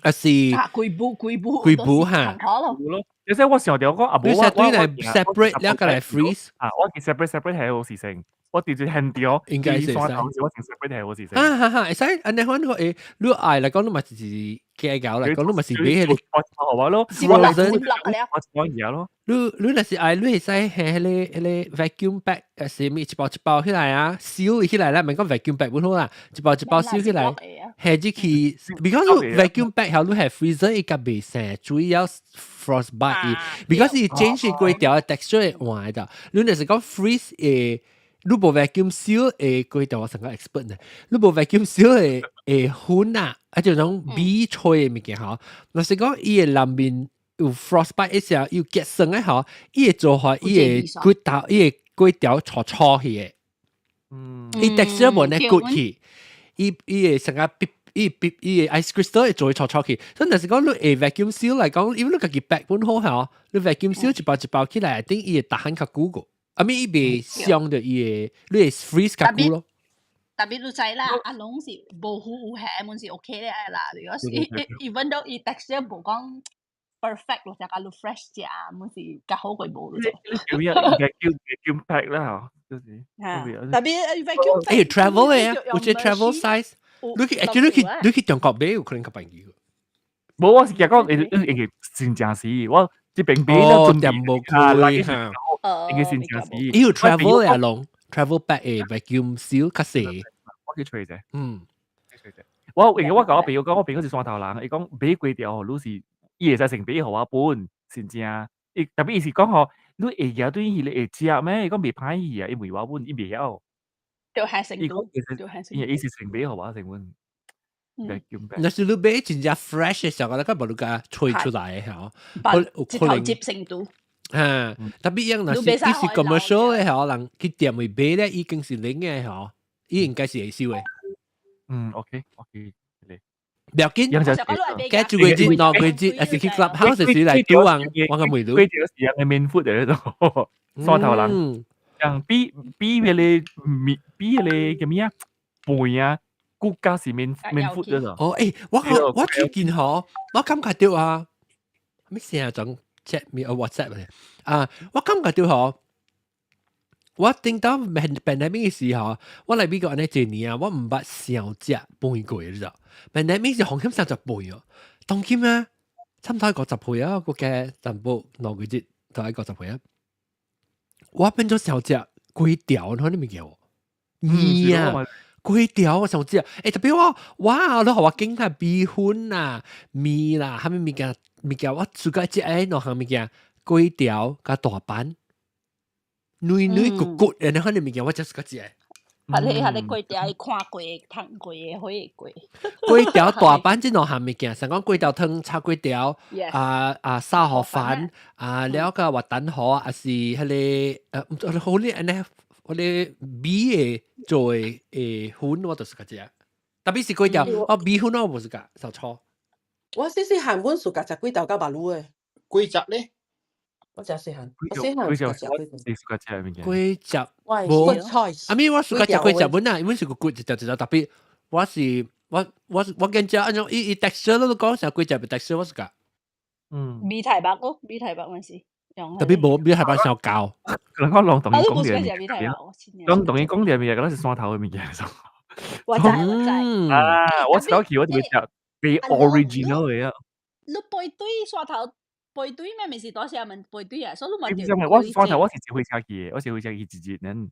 還是？啊，規部規部規部哈。咯，你知我想著講啊，無我我對來 separate 兩個來 freeze 啊，我記 separate separate 係好事情。我直接現掉，應該是山頭時我先 separate 係好事情。啊哈哈，會使按呢款個會，你愛來講你嘛是計較來講，你嘛是買彼個。我我咯，我我嘢咯。你若是愛，你會使係彼個 vacuum bag，是物一包一包起來啊，燒起來啦，毋講 vacuum bag 本好啦，一包一包燒起來，下入去，because 你 vacuum bag 後你係 freezer 伊較袂生，主要 frostbite 伊，because 伊 change 粿條 texture 會換的。你若是講 freeze 會。你無 vacuum seal 會粿條我成個 expert 呢，你無 vacuum seal 會會粉啊，啊就種米吹的物件吼，若是講伊的內面有 frostbite 一時有結霜的吼，伊會做法伊會骨頭，伊會粿條粗粗去的，伊 texture 無呢骨去，伊會成個逼伊逼伊的 ice crystal 會做粗粗去，所以若是講你會 vacuum seal 來講，因為你家己 pack 本好吼，你 vacuum seal 一包一包起來，頂伊會逐項較久個。啊咪伊袂傷著伊會，你會 freeze 較久咯。特別你知啦，阿龍是無糊有蝦，滿是 OK 的啦。如果是 even though 伊 texture 無講 perfect，或者講你 fresh 食，滿是較好過無。叫咩？vacuum pack 啦，就是。特別 vacuum 欸，travel 的啊，有這 travel size，你去，你去你去中國買有可能較便宜。無，我是驚講，應該真正是我這邊買了準備無貴哈。應該真正是。伊有 travel 的龍，travel bag 的 vacuum seal 較細。我去揣者。去揣者。我因為我共我朋友講，我朋友是山頭人，伊講買粿條吼，你是伊會使先買予我本，真正。伊特別伊是講吼，你會舉對彼個會食咩？伊講袂歹去啊，伊問我本，伊袂曉。就係成伊講其實，伊是先買予我成本。若是你買真正 fresh 的時候，那個無你共吹出來的吼，有可能接成都。嚇，特別樣若是伊是 commercial 的吼，人去店位買咧，已經是冷的吼，伊應該是會燒的。嗯，OK，OK，不要緊，加一個月、2個月，還是去 clubhouse 時來拄人，我個問你。粿條是人的 main food 嚟咯，山頭人，像比彼個麵，比彼個叫咩啊？飯啊，骨架是 main food 咗。哦，誒，我最近嗬，我感覺到啊，咩成日講 chat 咪 WhatsApp 啊，我感覺到嗬。我頂到 pandemic 嘅時候，我來美國按呢一年啊，我毋捌想食飯過，你知道？pandemic 是風險30倍哦，當今啊，差唔多50倍啊，個嘅淡薄2個月都係50倍啊。我變做想食粿條，你物件喎？麵啊，粿條我想食，欸，特別我哇，你予我揀下米粉啊、麵啦，啥物物件物件，我自家食的兩項物件，粿條佮大阪。軟軟骨骨，然後你物件我就是個食。係你粿條，伊看過、聽過的，火過。粿條大阪這兩項物件，像講粿條湯炒粿條，啊啊炒河粉，啊了個滑蛋河，還是彼個好哩按呢，彼个米的做的粉，我就是個食。特別是粿條，哦米粉我無是個，受錯。我細細漢阮 suka 食粿條佮肉滷的。粿汁咧？我食細漢，我細漢 suka 食粿汁。suka 食物件。粿汁，無。啊咪我 suka 食粿汁本啊，因為是個骨一條一條特別，我是我我我見食按怎伊伊 texture 都講啥粿汁的 texture 我 suka。米苔目哦，米苔目嘛是。特別無米苔目傷厚。人講攏同伊講的物件，攏同伊講的物件，敢若是山頭的物件。我知我知。啊，我一早去我就欲食最 original 的啊。你排隊山頭排隊咩？毋是大聲問排隊啊，所以你嘛著。我山頭我是坐火車去的，我是火車去一日呢。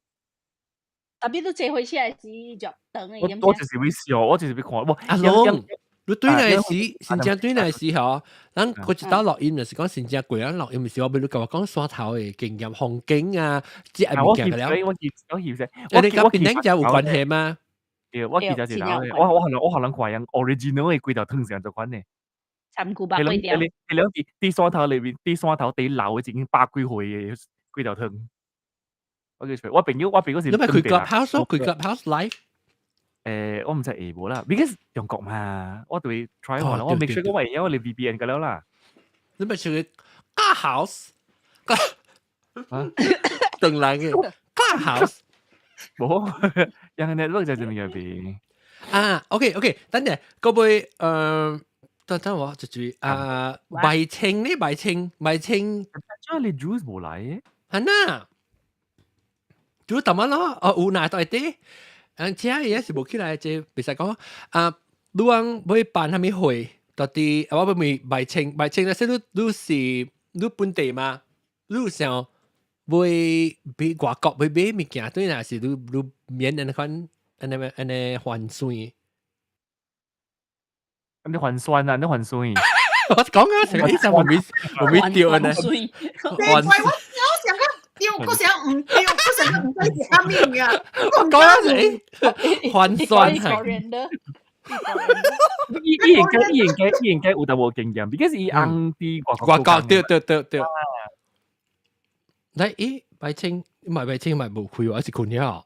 特別你坐火車是足長的。我就是欲笑，我就是欲看。阿龍，你對來時，新疆對來時吼，咱過一道錄音就是講新疆過咱錄音時，我欲你共我講山頭的經驗、風景啊，這物件了。我記我記我記。你佮檳城這有關係嗎？對，我記得是我我予人看樣 original 的粿條湯是按怎款的。參骨肉粿條。彼兩佇山頭裏面，佇山頭佇老的已經百幾歲的粿條湯。我叫我朋友是。你咪開 Clubhouse 開 Clubhouse live？我毋知會無啦，because 中國嘛，我對 try 看啦，我 make sure 我會曉你 VPN 個了啦。你咪去 Clubhouse？啊？轉來嘅 Clubhouse？無，樣 network 就這麼個邊。啊，OK OK，等陣，各位，等等我就注意啊，白青呢？白青，白青，這你 juice 無來嘅？係呐，煮淡仔咯，哦，有哪在啲？嗯，這嘢是無起來，這袂使講啊。你講欲辦啥物會？到底我欲問白青，白青，那你是你本地嗎？你想欲買外國欲買物件，對若是你免按呢款按呢按呢換算？你換算啊？你換算？我講啊，成個意思我未對呢。換我想講對，我想毋對，我想毋知是啥物啊。我講啊，誰換算係？伊應該有淡薄經驗，because 伊尪佇外國。外國對對對對。來，咦，白青唔係白青，唔係無開喎，是困了。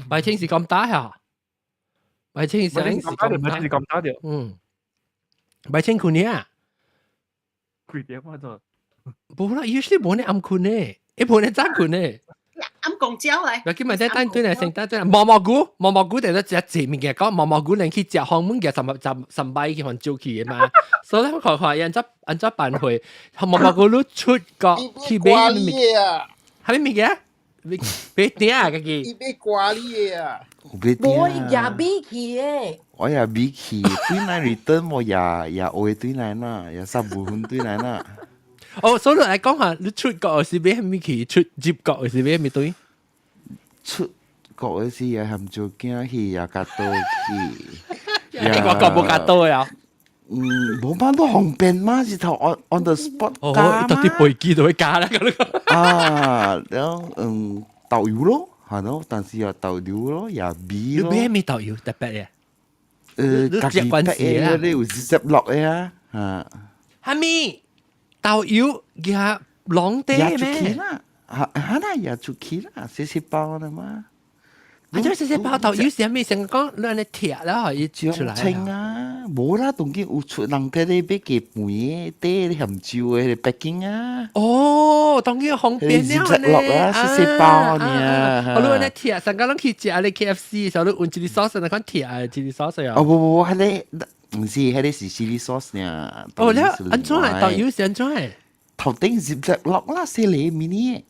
白青是咁打呀？白青是是咁打，是咁打掉。嗯，白青困了。幾點啊？就無啦，usually 無呢暗困呢，一無呢早困呢。暗公蕉來。嗱，今日等等對嚟先，等等毛毛菇，毛毛菇，就食濟物件，講毛毛菇連去食紅物件，三三三擺去還招去的嘛。所以我看看按怎按怎辦會，毛毛菇你出國去買物件，啥物物件？買鼎啊，家己。伊買瓜你的啊。買無伊也米去的。我也米去，對來 return 我也也學對來啦，也三部分對來啦。哦，所以來講下，你出國是買啥物去？出入國是買啥物對？出國時也含做囝去，也較多去。你外國無較多呀？嗯，無嘛都方便嘛，是頭 on the spot 加嘛。到啲飛機都會加啦，咁啊，然後導遊咯，係咯，但是又導遊咯，也米咯。你買咩導遊特別嘅？家己別嘅，你有接落嘅啊，嚇。哈咪導遊也浪地咩？啦，嚇嚇啦，也出去啦，細細包的嘛。啊，這細細包導遊是啥物？成講你按呢貼了，伊出來。清啊，無啦，當今有出人佇咧買雞飯的，底咧鹹酒的 packing 啊。哦，當今方便了呢。落啊，細細包呢。我你按呢拆，上個攏去食咧 KFC，時候你換 chili sauce，那款拆的 chili sauce 啊。哦不不不，彼个毋是，彼个是 chili sauce 呢。哦，你按怎？導遊是按怎？頭頂 zip 落啦，細個 mini。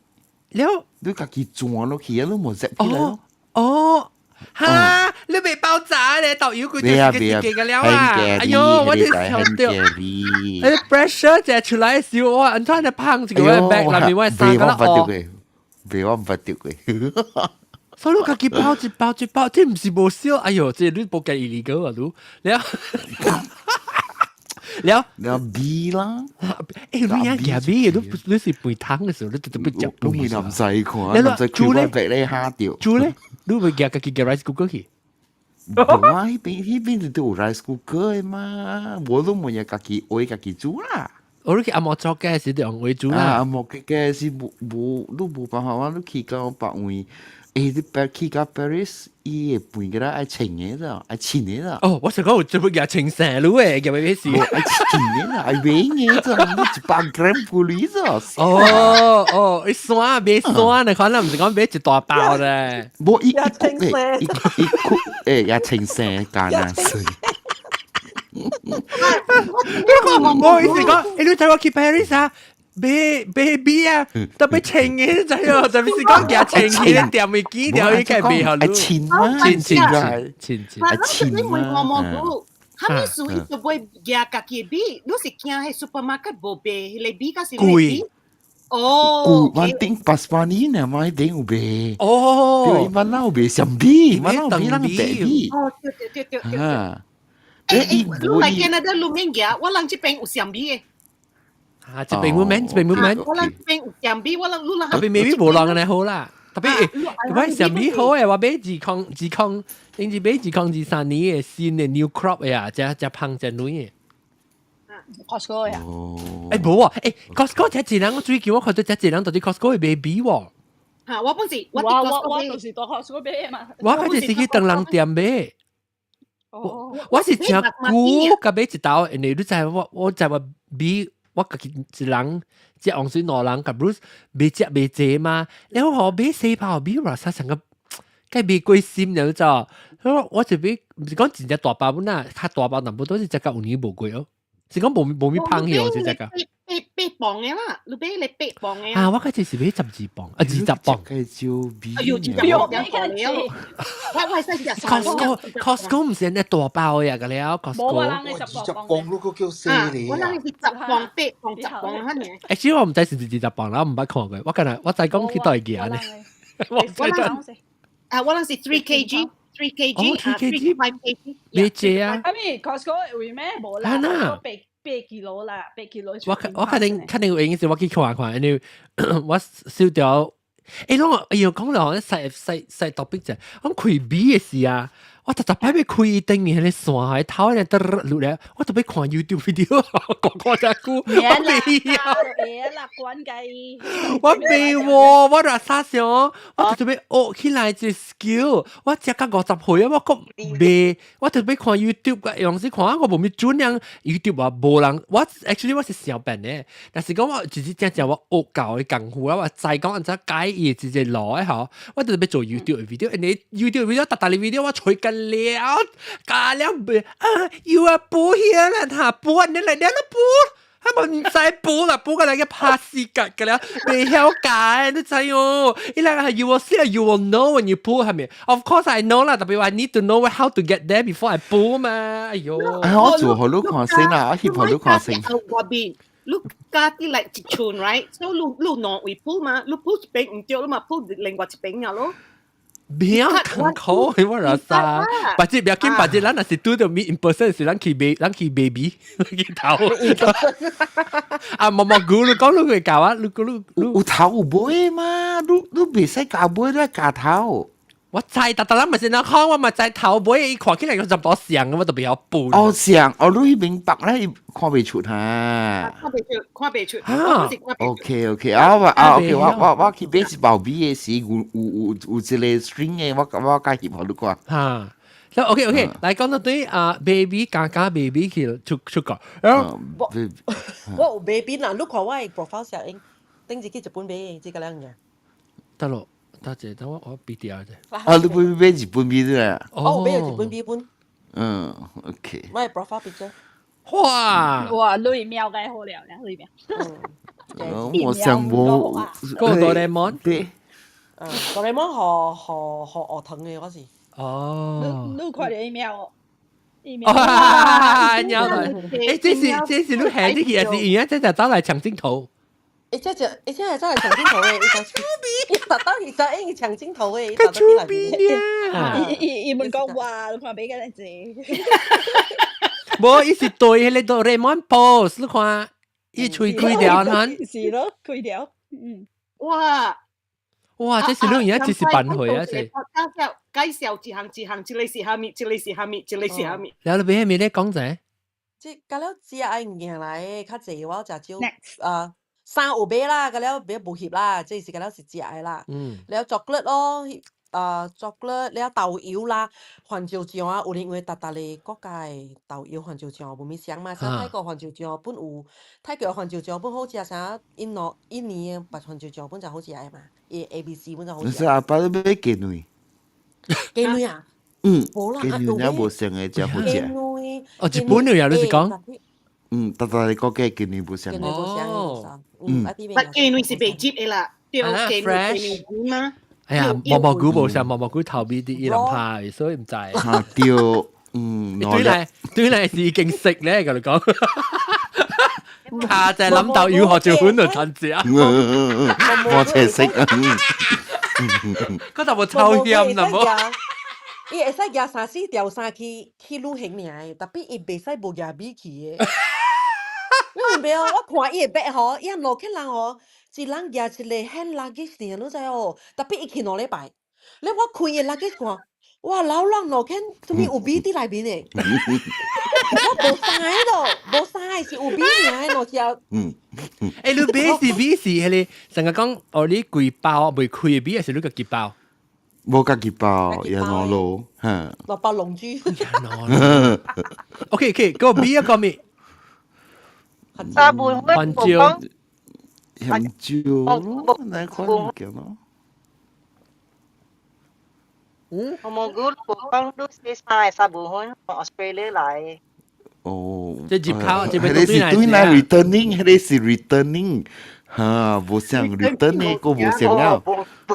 了，你家己轉落去啊，你無 zip 起來咯。哦。哈！你未爆炸咧，導遊佢就是個自己嘅了啊！哎呦，我真想到，誒 pressure 就出來時，我按怎就捧一個 bag 內面我三個哦。袂我毋捌著過。所以你家己包一包一包，這毋是無少。哎呦，這你無計 illegal 啊，你了了了米啦，欸，你啊夾米，你你是背湯的時候，你特別食。你會唔使看，唔使開我白咧嚇掉。煮咧，你會夾家己夾 rice cooker 去？無啊，彼邊彼邊就有 rice cooker 的嘛，無都無嘢家己愛家己煮啦。我你去阿摩做嘅時就用愛煮啦。啊，阿摩嘅嘅是無無，你無辦法，我你去到別位。欸，你白去到 Paris，伊會飯給他愛稱的咋，愛稱的咋。哦，我想講有做乜嘢稱生滷的，夾咩事？愛稱的啦，愛稱的咋，你100 gram 玻璃咋。哦哦，伊山買山，你可能毋是講買一大包咧。無伊一穀欸，一一穀欸，也稱生干啊水。我意思講，欸，你知我去 Paris 啊？買買米啊，特別稱嘅，知哦，特別是講夾稱嘅店嘅記條，應該袂好。稱啊，稱稱稱稱，稱你問我蘑菇，啥物事伊就會夾家己的米，你是驚彼 supermarket 無賣彼个米，還是貴？哦，貴，阮頂 basmati 呢嘛，彼頂有賣。哦，對，阮那有賣上米，阮那有賣咱白米。哦，對對對對對。欸欸，你來加拿大你免夾，我人這邊有上米的。啊，這邊冇免，這邊冇免。我人這邊有上米，我人你人。特別 maybe 無人按呢好啦。特別我上米好的，我買二空二空，頂次買2023年的新的 new crop 的啊，這這芳這軟的。 Costco 呀？欸無啊，欸 Costco 這濟人我最近我看到這濟人到底 Costco 會買米喎。嚇，我本是我我我就是到 Costco 買嘛。我開始是去當人店買。哦。我是誠久佮買一兜，因為你知我我知我米。我家己一人食王水兩人，佮 Bruce 袂食袂濟嘛，然後吼買細包米偌啥成個，該買過心了知我我這邊毋是講真正大包本啊，較大包淡薄都是食到有年無過哦，是講無無咪芳去哦，是食到。八八磅的啦，你買咧八磅的啊！我開始是買12磅，啊20磅。計少米。哎呦，20磅兩個了。我我係食 Costco Costco 毋是按呢大包呀，個了 Costco。無啊，人20磅，你閣叫細咧。我人是10磅、8磅、十磅遐爾。欸，其實我毋知是毋是二十磅啦，我毋捌看過。我敢若我知講去佗會寄呢。我知啊，我人是 3 kg。3 kg， 3 kg， 5 kg。買濟啊！啊咪 Costco 會咩？無啦，八八 kilo 啦，八 kilo。我我肯定肯定有影是我去看看，因為我收掉。欸，攏哎喲，講落細細細 topic 啫。我開米的時啊，我逐逐擺欲開伊頂面彼個線，頭咧得落咧，我特別看 YouTube video，講看遮久，我袂曉。會啦，關計。我袂喎，我若啥想，我特別學起來這 skill，我食到50歲啊，我閣袂，我特別看 YouTube，用時看我無咪準樣 YouTube 話無人，我 actually 我是小笨的，但是講我就是真正我學教的功夫啊，我知講按怎解伊一個路的吼，我特別做 YouTube video，因為 YouTube video 逐逐個 video 我吹緊了，加了袂啊，you are 補here 啦，哈，補你來你都補。他們毋知補啦，補過來個拍死格個了，袂曉解，你知哦？伊人係 you will see, you will know when you pull 係咪？Of course I know 啦，特別我 need to know how to get there before I pull 嘛。哎呦，哎，我做予你看先啦，我翕予你看先。外邊你加啲嚟一寸，right？所以你你兩位 pull 嘛，你 pull 一邊毋對，你嘛 pull 另外一邊啊咯。袂曉艱苦，我若啥？別只不要緊，別只咱若是拄著 meet in person 是咱去買，咱去 baby 去頭。啊，毛毛菇，你講你會教啊？你你你有頭有尾嘛？你你袂使咬尾，你咬頭。我知，但但咱毋是那看，我嘛知頭尾，伊看起來有差不多像，我都袂曉分。哦，像哦，你明白咧，看袂出哈。看袂出，看袂出。啊，OK OK，啊我啊 OK，我我我去買一包米的時，有有有有一個 string 的，我我較翕予你看。哈， OK OK，來講到對啊，baby 加加 baby 去出出國，我我有 baby 啦，你看我的 profile 寫應，頂日去日本買，這個兩樣。得咯，多謝，等我我比掉啫。啊，你買買日本米啫？哦，買日本米本。嗯，OK。我的 profile picture。哇！哇，類妙嘅好了，類妙。我想冇。個哆啦 A 夢。對。嗯，哆啦 A 夢學學學學藤嘅嗰時。哦。你看到疫苗哦？疫苗。哇！鳥來，誒，這是你行啲去，還是而家這就走來搶鏡頭？誒，這就誒，這係走來搶鏡頭嘅，伊就伊特登伊就應搶鏡頭嘅，個出邊啊！伊伊伊們講話，你看俾個例子。無，伊是對彼个哆啦 A 夢 pose，你看，伊喙開條吶。是咯，開條。嗯。哇！哇！這是你而家這是扮會啊！這。介紹介紹一項一項，這個是啥物？這個是啥物？這個是啥物？然後你俾咩咧講者？這甲了食愛物件來，較濟我食少啊。衫有買啦，甲了買無翕啦，這是甲了是食的啦。了巧克力咯，啊，巧克力了豆油啦，番椒醬啊，有因為逐逐个國家的豆油番椒醬無物相嘛，啥泰國番椒醬本有，泰國番椒醬本好食，啥印度印尼的白番椒醬本就好食的嘛，伊 A、B、C 本就好食。你是阿爸你買雞卵？雞卵啊？嗯，無啦，雞卵也無相的，真好食。雞卵。哦，日本的啊，你是講？嗯，逐逐个國家雞卵無相。雞卵無相的，嗯，但雞卵是袂醃的啦，對，雞卵雞卵嗎？哎呀，毛毛菇無相，毛毛菇頭尾啲伊人拍，所以毋知。嚇對，嗯，對嚟對嚟是已經食咧，共你講。卡就諗到要學做款就趁食。我切食啊！嗰度冇抽煙啦，冇。伊會使舉三四條衫去去旅行爾，特別伊袂使無舉米去的。你明白哦？我看伊的 bag 吼，伊落去人吼，一人舉一個 hand luggage 爾，你知哦？特別伊去2禮拜，你我開伊 luggage 看，哇，老人落去，啥物有米佇內面的？我無衫咯，無衫是有米爾的，落只。嗯。欸，你買是米是彼个，成日講哦，你規包袂開的米，還是你家己包？無家己包，也攞路，嚇。落包龍珠。 OK OK，個米一個米。大部分番椒。香蕉咯，哪款物件咯？嗯。我無估講都是三三部分 Australia 來。哦。這入口這邊彼個是對來 returning，彼個是 returning。哈，無像 return 呢個無像了。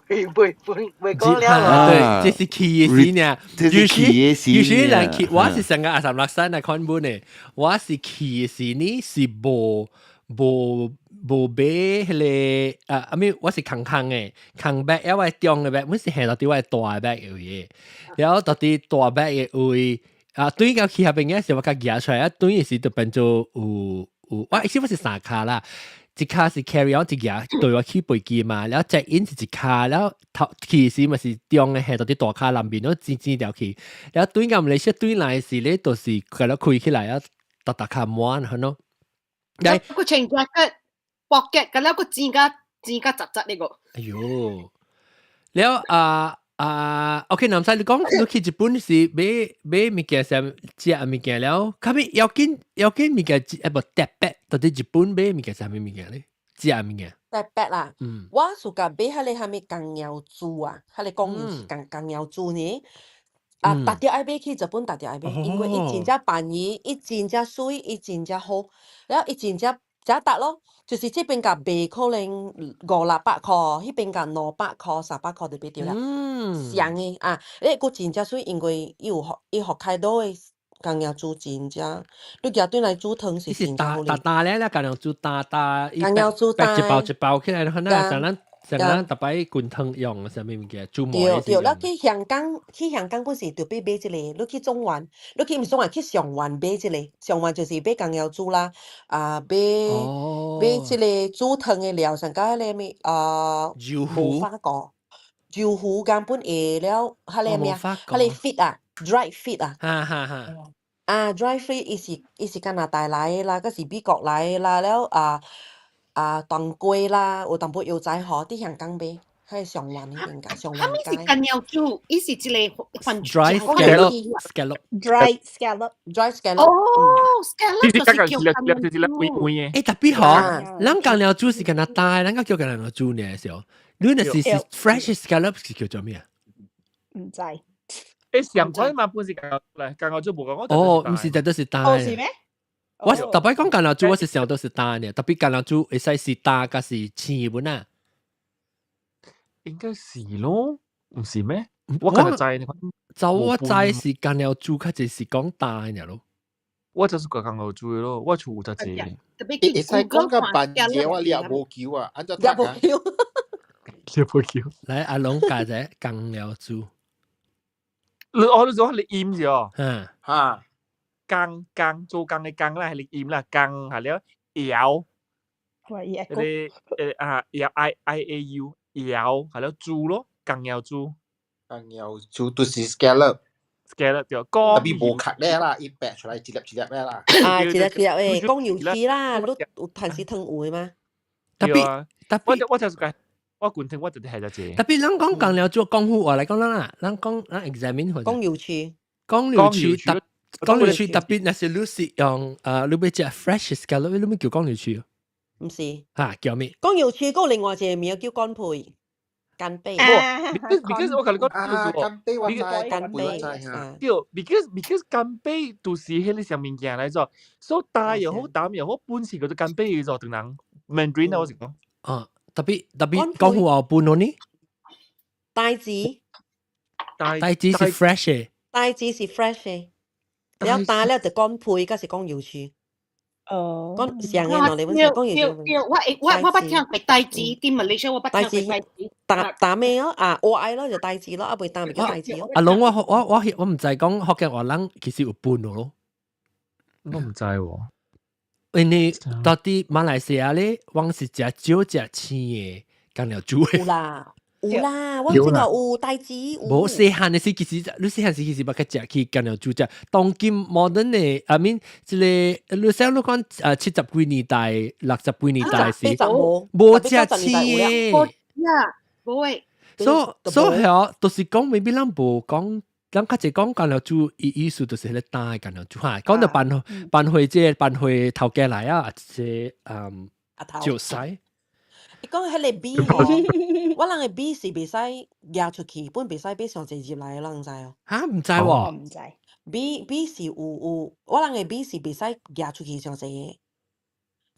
袂袂袂袂講了。對，這是去的時呢。這是去的時。有時人去，我是上個阿三六三來看本的，我是去的時呢是無無無買彼个啊，阿咪我是空空的，空 bag，因為中的 bag，阮是下到佇我的大 bag 位的，然後到佇大 bag 的位啊，對到去遐邊嘅時，我較舉出來，啊，對的時就變做有有，我意思我是三跤啦。一跤是 carry on 一舉對我去飛機嘛，然後 check in 是一跤，然後頭去時嘛是中的下到佇大跤內面，都剪剪掉去，然後對到馬來西亞對來時咧，就是共了開起來啊，逐逐較滿，係咯。來，個穿 jacket pocket，咁了個剪甲剪甲雜雜呢個。哎喲，了啊啊，OK，南西你講你去日本是買買物件啥食物件了，較尾要緊要緊物件，欸無特別，到底日本買物件啥物物件咧？食物件。特別啦，嗯，我暑假買彼個啥物江瑤柱啊，彼個講是江江瑤柱呢。啊，逐著愛買去日本，逐著愛買，因為伊真正便宜，伊真正媠，伊真正好，了伊真正正值咯。就是這邊共賣可能五六百箍，彼邊共200箍、300箍就買著啦。相的啊，你閣真正媠，因為伊有伊北海道的江瑤柱真正，你舉轉來煮湯是真正好啉。大大咧，江瑤柱大大，江瑤柱大，一包一包起來，可能像咱像咱逐擺滾湯用啥物物件煮糜。對對，你去香港去香港本是著欲買這个，你去中環，你去毋是中環去上環買這个，上環就是買江瑤柱啦，啊買買這个煮湯的料，上佮彼个物啊，無法個，豆腐根本會了，彼个咩？彼个 fish 啊，dried fish 啊。哈哈哈。啊，dry fish 伊是加拿大來的啦，閣是美國來的啦，了啊啊當歸啦，有淡薄藥材吼，佇香港買，喺上環呢邊㗎，上啥物環街。是乾瑤柱？伊是一個番 Dry scallop，scallop。 Dry scallop。 Dry scallop。哦，scallop 就是就是叫一粒一粒圓圓的。欸，特別嗬，咱乾瑤柱是干焦焦，咱個叫乾瑤柱呢時候，你若是 fresh scallop 是叫做咩啊？毋知。欸，上款嘛本是乾來，乾瑤柱無講我。哦，毋是，這都是焦。哦，是咩？我特別講乾瑤柱，我是想到是焦呢，特別乾瑤柱會使是焦，抑是青本啊？應該是咯，毋是咩？我敢若知呢。就我知是乾瑤柱，較濟是講焦呢咯。我就是個乾瑤柱咯，我厝有隻隻。特別會使講個半夜我掠無球啊，按怎掠無球？掠無球。來，阿龍教者乾瑤柱。你哦，你講你音是哦？嗯。哈。工工做工的工啦，係你音啦，工係了瑤。喂，伊嗰個啊，瑤 I I A U 瑤係了柱咯，乾瑤柱。乾瑤柱就是 scallop。 scallop 對，特別無殼咧啦，伊白出來一粒一粒咧啦。啊，一粒一粒誒，講油翅啦，你有趁時湯有的嗎？特別特別，我就是講，我滾湯我就係隻隻。特別咱講乾瑤柱講好話來講咱啦，咱講咱 examine 講油翅，講油翅特講油翅特別，若是你是用你欲食 fresh scallop，你欲叫講油翅？毋是。嚇，叫咩？講油翅，閣另外一個名叫干貝。干貝。 Because 我共你講，啊，干貝我知，干貝，對，because 干貝就是彼個啥物件來做，所以焦又好，淡又好，本是叫做干貝做，唐人 Mandarin 我是講。啊，特別特別講好話本咯呢？帶子，帶子是 fresh 的，帶子是 fresh 的，了焦了就乾貝，抑是講油翅。哦，講上嘅喏，你本講油對對，我我我捌聽過帶子，佇馬來西亞我捌聽過帶子。焦焦咩咯？啊，我愛咯就帶子咯，啊袂焦咪叫帶子咯。阿龍，我我我我毋知講福建話，咱其實有分咯。我毋知喎。因為到底馬來西亞咧，往是食少食青的乾瑤柱的。有啦，有啦，我這個有帶子。無細漢的時，其實你細漢時其實捌去食去乾瑤柱食。當今 modern 的，I mean，這個你想你講啊，七十幾年代、六十幾年代時，無食青的。無呀，無會。所所以嗬，就是講，maybe 咱無講，咱較濟講乾瑤柱，伊意思就是彼個焦的乾瑤柱哈。講到辦辦會這個辦會頭家來啊，這嗯，就使。伊講彼個米吼，我人的米是袂使夯出去，本袂使買上濟入來的，人知哦？哈，毋知喎。毋知。米米是有有，我人的米是袂使夯出去上濟的。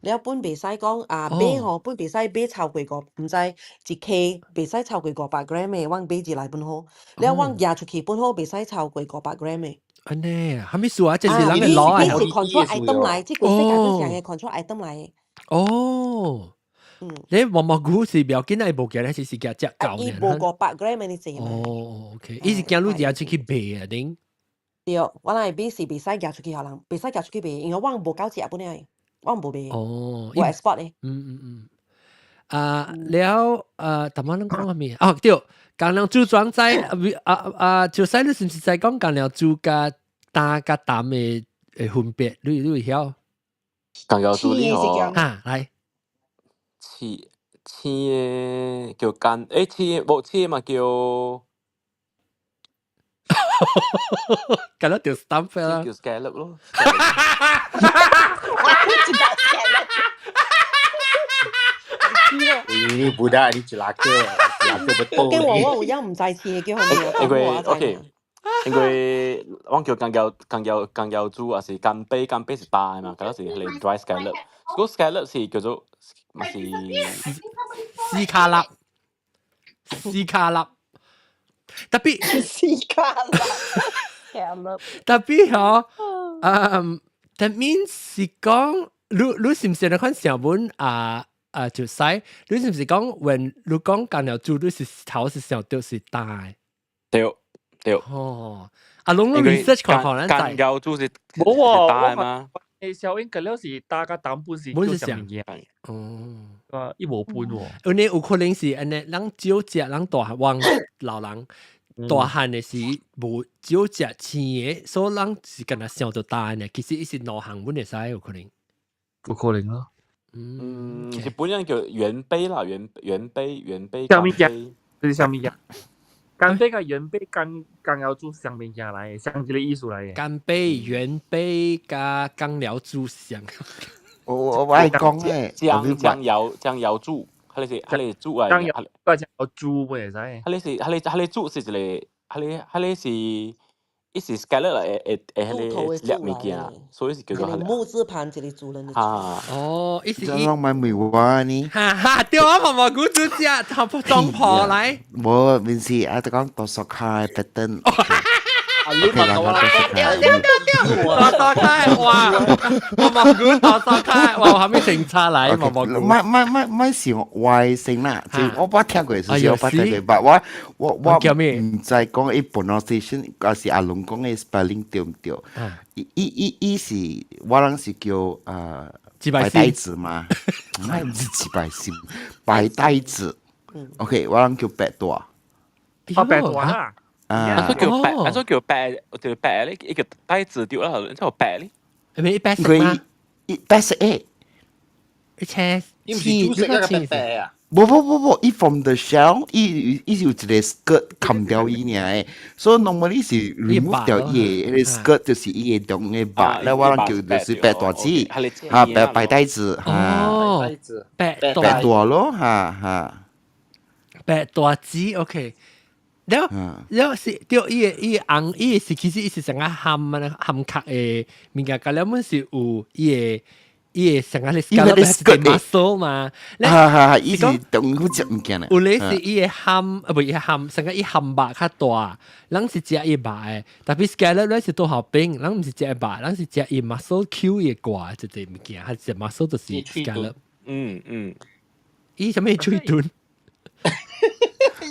了本袂使講啊買吼，本袂使買超過五，毋知一克袂使超過500 gram 的，阮買入來本好。了阮夯出去本好袂使超過500 gram 的。按呢，啥物事啊？這是人的攞啊。米是 control item 來，這個世界都是人的 control item 來的。哦。你毛毛菇是不要緊，伊無驚，是是驚食夠伊無500 gram 的濟嘛。哦，OK，伊是驚你食出去賣啊，頂。對，我人的米是袂使夯出去予人，袂使夯出去賣，因為我無夠食本來，我無賣。哦，無 export 的。嗯嗯嗯。啊，了啊，頭仔咱講啥物？哦，對，乾瑤柱裝仔，啊啊，就使你是毋是在講乾瑤柱佮焦佮淡的的分別？你你會曉？乾瑤柱你吼，哈，來。青青的叫乾，欸青的無青的嘛叫，敢若著 stamp 啦，叫 scallop 咯。我知道 scallop。 Ini budak ni celaka, celaka betul. 跟我我有影毋知青的叫啥物。因為 OK，因為阮叫乾瑤乾瑤乾瑤柱，抑是干貝，干貝是焦的嘛，敢若是彼個 dry scallop。個 scallop 是叫做嘛是斯卡納，斯卡納，特別斯卡納，特別嗬，嗯，that means 是講，你你是毋是那款小本啊啊就使，你是毋是講，when 你講乾瑤柱，你是頭是想著是焦的？對對。哦，啊，攏 research 看看咱乾瑤柱是無喎，焦的嗎？欸，小英搿了是焦佮淡本是本是啥物件？哦，啊，伊無分喎。因為有可能是按呢，咱少食，咱大漢老人大漢的時無少食青的，所以咱是敢若想著焦的，其實伊是兩項本會使有可能。有可能咯。嗯，日本人叫圓貝啦，圓圓貝圓貝啥物件乾貝。這是啥物件？干貝佮圓貝干瑤柱上面件來的，上一個意思來的。干貝、圓貝佮干瑤柱相。我愛講咧，醬醬油醬油柱，佢哋是柱來醬油個醬油柱會使。佢哋是柱是一個，佢哋是伊是 scallop 來會彼個粒物件，所以是叫做一個木字旁一個主人的主。啊，哦，伊是這攏買梅花呢？哈哈，對啊，毛毛菇煮食，頭裝破來。無，面是啊，就講多索卡的 pattern。啊，你嘛講啦，對對對對，多索卡哇，毛毛菇多索卡，哇，後面成差來毛毛菇。唔唔唔唔是外姓啦，就我捌聽過，是我捌聽過，但我毋知講伊 pronunciation，還是阿龍講的 spelling 對毋對？伊是我人是叫白帶子嘛，唔係毋是幾百心，白帶子。OK，我人叫白帶。哦，白帶啦。啊，所叫白，所叫白，就白咧，一個帶子掉啦，之後白咧，係咪白色嗎？伊白色誒，一切，伊毋是主食一個白白啊？無無無無，伊 from the shell，伊是有一個 skirt 冚掉伊爾的，所以 normally 是 remove 掉伊的彼個 skirt，就是伊的中的肉，咧我人叫就是白帶子，嚇白白帶子，哦，白白帶咯，嚇嚇，白帶子，OK。了了是對伊個紅，伊個是其實伊是成個含啊含殼的物件，佮了滿是有伊個成個咧 scallop muscle 嘛。哈哈，伊是中好食物件咧。有咧是伊個含啊，不伊含成個伊含肉較大，人是食伊肉的，特別 scallop 咧是多好冰，人毋是食肉，人是食伊 muscle Q 伊個掛這個物件，還是 muscle 就是 scallop。伊啥物喙唇？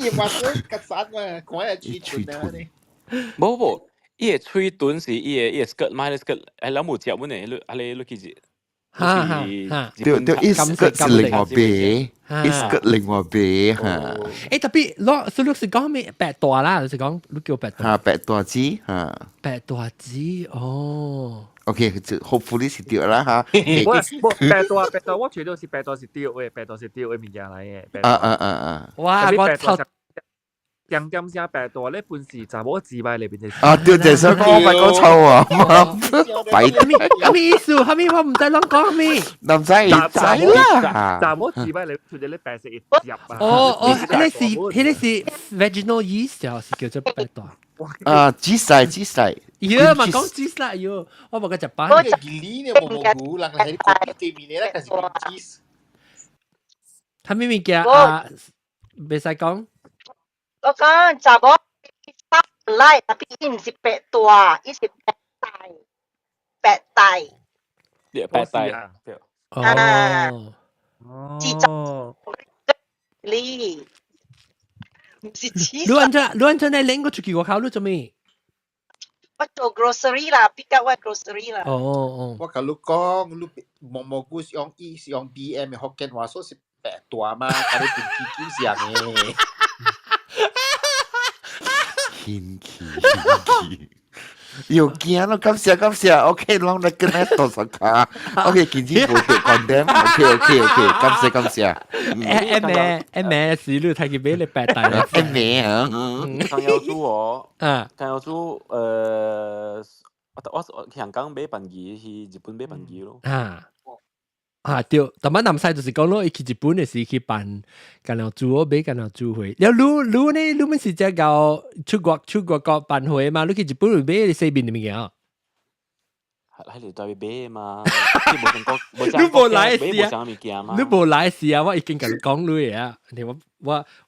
伊話說較散嘛，看下喙唇啊你。無無，伊個喙唇是伊個 skirt 嘛，彼個 skirt 係兩無食本的，你啊你你記住。哈哈哈，對對，伊 skirt 是另外白，伊 skirt 另外白哈。欸，特別攞，所以是講咩白帶啦，就是講你叫白帶。哈，白帶子哈。白帶子哦。 OK，就 hopefully 是對啦哈。我白帶白帶，我覺得是白帶是對的，白帶是對的物件來的。啊啊啊啊！哇，我頭點點聲白帶咧，本是查某字擺裏邊的。啊，對，就想講我咪講錯啊，白帶。啥物意思？啥物我毋知攏講啥物。唔知知啦。查某字擺裏出咗咧白色一入啊。哦哦，彼個是 vaginal yeast 啊，是叫做白帶。啊，紫細紫細。喲嘛講紫細喲，我無個食飯。我吉呢無無糊，人係咖啡對面咧，就是 cheese。啥物物件啊？袂使講。我講查某來，特別伊毋是白帶，伊是白帶，白帶。白帶。哦。哦。你毋是紫。你按怎你按怎來拎個出去外口？你做咩？我做 grocery 啦，pick up 我 grocery 啦。哦哦。我共你講，你毛毛菇是用伊是用 BM 的福建話，所以是白帶嘛，共你變雞雞上的。天氣天氣，又驚咯！感謝感謝，OK，攏來跟咱多少卡，OK，今次無得 condemn，OK OK OK，感謝感謝。誒咩誒咩是你睇佢俾你白帶啦？誒咩啊？江瑤柱哦，啊，江瑤柱，我香港買飯機去日本買飯機咯。啊。啊對，但係南西就是講咯，伊去日本的時去辦干瑤柱，我買干瑤柱回。了你你呢？你們是只搞出國辦會嘛？你去日本會買西面的物件？係你在買嘛？你無來時啊？你無來時啊？我已經共你講你啊！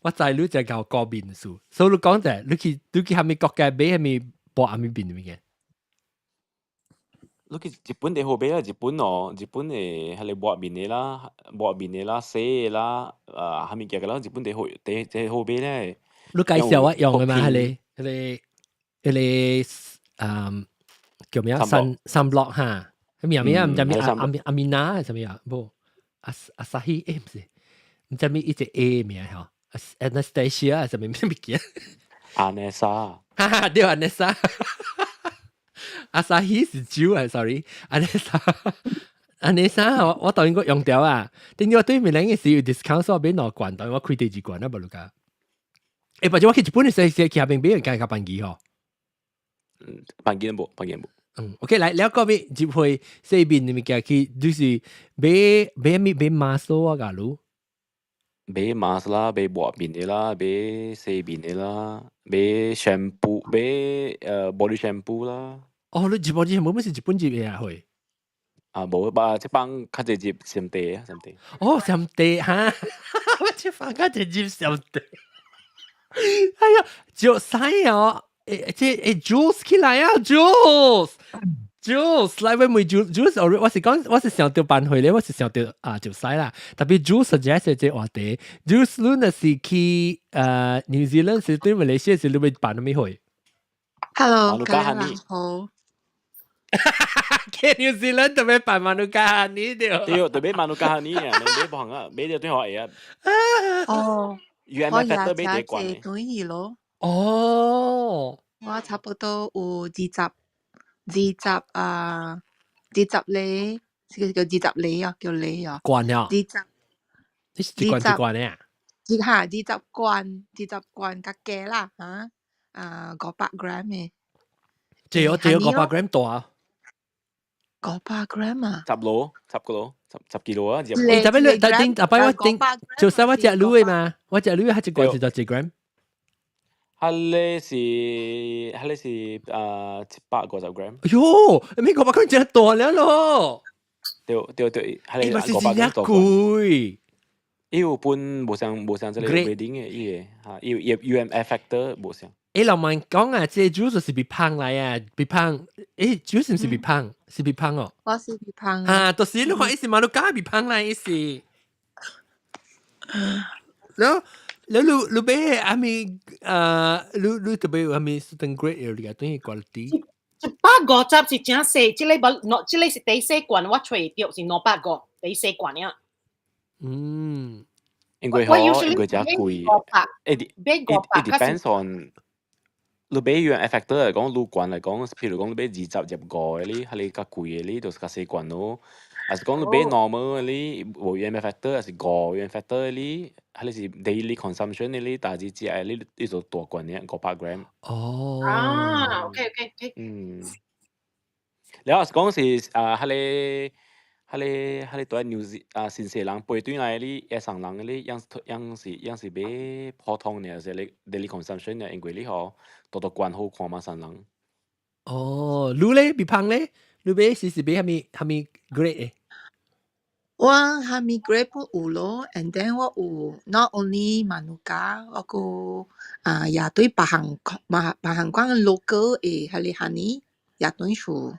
我知你只搞國面事，所以你講者，你去蝦米國家買蝦米薄蝦米麵的物件？你去日本地好買啦，日本哦，日本的彼個抹麵的啦，抹麵的啦，洗的啦，啊，蝦米件個啦，日本地好地地好買咧。你介紹我用的嘛？彼個嗯叫咩啊？sunblock 哈，咩咩啊？毋知咩阿阿阿米娜係啥物啊？無阿阿薩希欸，毋是，毋知咩一隻 A 名吼，Anastasia 係啥物咩物件？阿內莎，哈哈，對阿內莎。阿薩希是酒啊，sorry，阿內莎，阿內莎，我當然個用掉啊。點解我對面兩個時有 discount，所以我買兩罐，當然我開第二罐啊，無你講。或者我去日本嘅時時去下邊俾人介較便宜嗬。嗯，便宜無，便宜無。嗯，OK，來，了個邊入去洗面嘅物件去，就是買買咩買 mask 啊，假如。買 mask 啦，買抹面的啦，買洗面的啦，買 shampoo，買body shampoo 啦。哦，你日本日本是日本入嘅啊？會。啊，無吧？這幫較濟入暹地啊，暹地。哦，暹地哈，我這放較濟入暹地。哎呀，就使哦，誒，這誒 Jules 起來啊，Jules。Jules 來，問問 Jules，Jules，我是講，我是想到辦會咧，我是想到啊，就使啦。特別 Jules suggest 這話題，Jules 你若是去New Zealand 是對馬來西亞是你會辦咩會？Hello，大家好。去 New Zealand 特別辦 Manuka honey 對。對，特別 Manuka honey 啊，你買不行啊，買到對學會啊。哦，我也食這對咯。哦，我差不多有二十啊，20粒，這個叫20粒啊，叫粒啊。罐啊。二十。你是一罐一罐的啊？二哈，20罐，20罐較加啦，嚇，啊，500 gram 的。這個這個500 gram 大啊？500 gram 啊？10攞，10個攞，十幾攞啊？你特別你特頂，特別我頂，就使我食滷的嘛，我食滷的，一罐是就一 gram。彼個是750 gram。哎喲，你500 gram 真大了咯！對對對，彼個五百 gram 貴。伊有分無相無相這個 grading 的，伊個嚇，伊有 UMF factor 無相。誒，老萬講啊，這 juice 是蜜蜂來啊，蜜蜂，誒，juice 毋是蜜蜂，是蜜蜂哦。我是蜜蜂。啊，就是你看，伊是馬六甲蜜蜂來，伊是。然後，你你你買阿咪啊，你你特別有啥物 certain grade 嚟嘅，等於 quality。150是真細，這個無，這個是第細罐，我揣著是250，第細罐爾。因為嗬，因為真貴。it depends on 你買 UMF factor 來講，你罐來講，譬如講你買25的哩，彼個較貴的哩，就是較細罐咯。還是講你買 normal 的哩，無 UMF factor，還是5 UMF factor 的哩，彼個是 daily consumption 的哩，大致食的哩，你就大罐的500 gram。哦。啊，OK。嗯。了後是講是啊，彼個。彼個彼個佇 New Zealand 啊，新西蘭飛轉來哩，野生人哩，樣樣是樣是買普通的，是 daily consumption 的，因為你吼多多罐好看嘛，山人。哦，你咧，蜜蜂咧，你買是是買啥物啥物 grade 的？我啥物 grade 有咯，and then 我有 not only Manuka，我閣啊也對別項嘛別項款 local 的彼個 honey 也對數。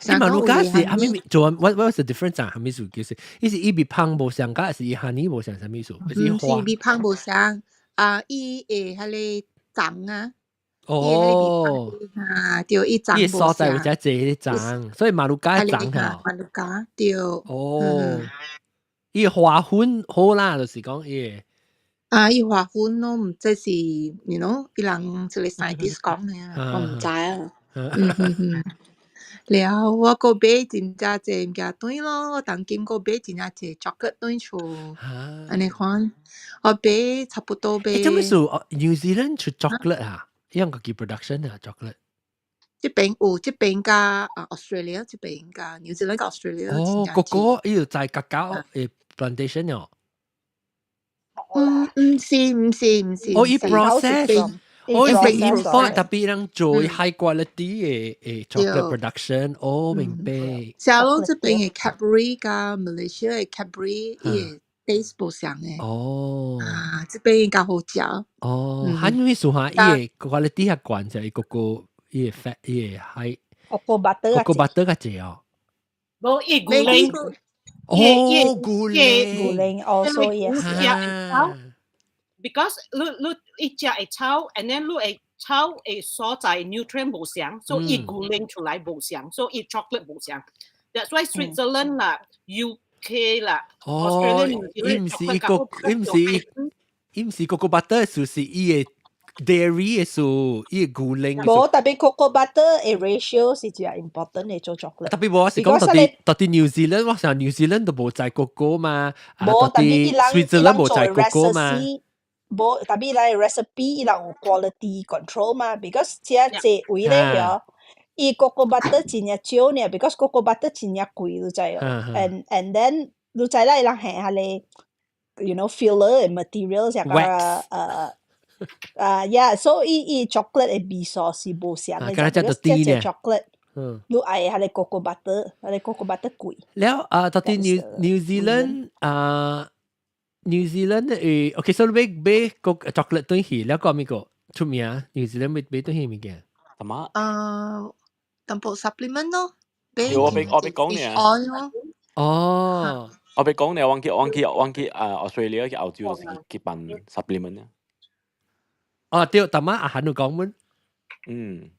伊 Manuka 是啥物做？What was the difference 啊？啥物意思？就是伊是伊蜜蜂無相，還是伊 honey 無相？啥物意思？毋是蜜蜂無相，啊，伊會彼個長啊。哦，啊，對，伊長伊所在有遮濟彼個長，所以 Manuka 長吼。 Manuka 對。哦，伊花粉好啦，就是講伊。啊，伊花粉攏毋這是，you know，伊人這個 scientist 講的，我毋知啊。嗯嗯嗯。了，我閣買真正濟物件轉咯，我當今閣買真正濟 chocolate 轉厝，按呢款，我買差不多買。欸，這麼說，New Zealand 出 chocolate 啊？伊樣家己 production 啊，chocolate。這邊有，這邊佮啊 Australia，這邊佮 New Zealand 佮 Australia。哦，哥哥，伊有在 cacao 的 plantation 哦。嗯，毋是，毋是，毋是。哦，伊 process。哦，伊 import 特別人做 high quality 的 chocolate production，哦，明白。像攏這邊的 Cadbury 佮 Malaysia 的 Cadbury，伊的 taste 無相的。哦。啊，這邊較好食。哦，韓語說哈，伊的 quality 較懸，就伊個個伊的 fat，伊的 high。 cocoa butter cocoa butter 較濟哦。無，伊牛奶。哦，牛奶。牛奶 also yes。 Because 你你伊食會臭，and then 你會臭的所在 nutrient 無相，所以伊牛奶出來無相，所以伊 chocolate 無相。That's why Switzerland 啦、UK 啦、哦，伊毋是一個，伊毋是 cocoa butter，就是伊的 dairy 的數，伊的牛奶。無特別 cocoa butter 的 ratio 是真 important 的做 chocolate。特別我是講到底到底 New Zealand，我想 New Zealand 都無栽 cocoa 嘛，啊，到底 Switzerland 無栽 cocoa 嘛。無 tapi 來 recipe 伊人有 quality control 嘛，because 這這位咧嗬，伊 cocoa butter 真正少呢，because cocoa butter 真正貴，你知哦。And then 你知啦，伊人係下咧，filler 的 material 成個啊，yeah，所以伊 chocolate 的味素是無相的，敢若這這 chocolate，你愛下咧 cocoa butter，下咧 cocoa butter 貴。了啊，到底 New Zealand 啊，New Zealand 誒，OK，所以買買個 chocolate 轉去，了個咪個出名？New Zealand 買買轉去物件？什麼？淡薄 supplement 咯。我俾講呢。哦。我俾講呢，我去啊 Australia 去澳洲就是去辦 supplement 啊。哦，對，淡仔阿韓有講們。嗯。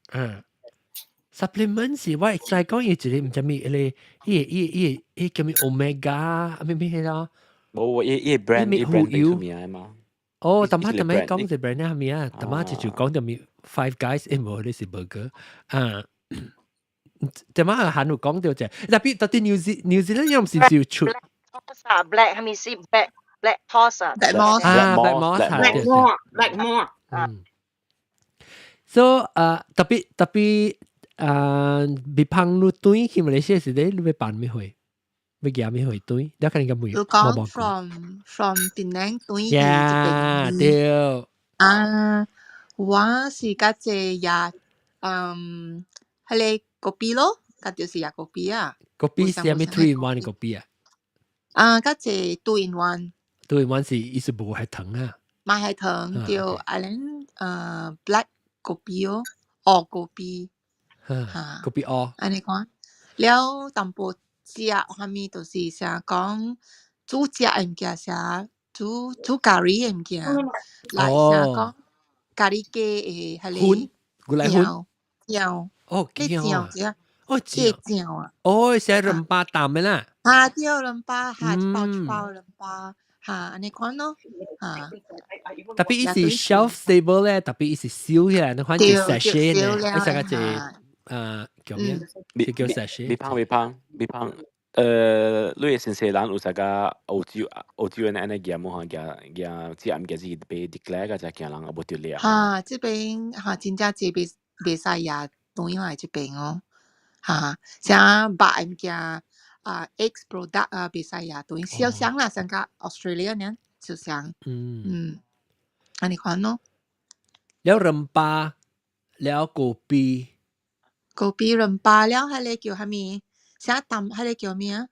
supplement 是我會知講伊一個毋知物，彼個伊個伊個伊個伊叫咩 omega 咩咩咯？無，伊伊 brand 伊 brand 出名嘛。哦，淡仔淡仔講一 brand 係咩啊？淡仔就講就咪 Five Guys，欸無，你是 burger 啊。淡仔阿韓有講到者，tapi 到底 New Zealand 又毋是有出？Black 係咪是 black horse 啊？Black moss 啊，black moss ，Blackmore Blackmore。嗯。So 啊，tapi tapi 啊，別碰你轉去馬來西亞時咧，你欲辦咩會？欲行咩會轉？你肯定個你講 from Penang 轉去這邊。對。啊，我是較濟也，彼個 kopi 咯，較就是也 kopi 啊。 kopi 是啥物 two in one kopi 啊？啊，較濟 two in one。 two in one 是意思無係糖啊？無係糖，對，啊恁black kopi 哦，烏 kopi。嚇，kopi 烏。按呢款，了淡薄食啥物，就是啥講煮食的物件，啥煮煮咖喱的物件，來啥講咖喱雞的彼個牛粉，醬，哦，醬這，哦，醬醬啊，哦，是 rempah 淡的啦，啊對，rempah 哈，一包一包 rempah，哈，按呢款咯，哈。 tapi 伊是 shelf stable 咧，tapi 伊是燒起來，你看是 sachet 咧，你成個是叫咩？是叫 sachet。未胖未胖未胖，你的新西蘭有啥個澳洲人按呢驗無哈？驗驗這物件是被 declare 個，才驚人也無得掠。哈，這邊哈真正濟袂袂使也轉來這邊哦，哈，像肉的物件啊，egg product 啊，袂使也轉，相像啦，像甲 Australia 爾相像，嗯，按呢款咯。了 rempah，了 kopi。 kopi rempah 了，彼个叫啥物？啥淡？彼个叫咩啊？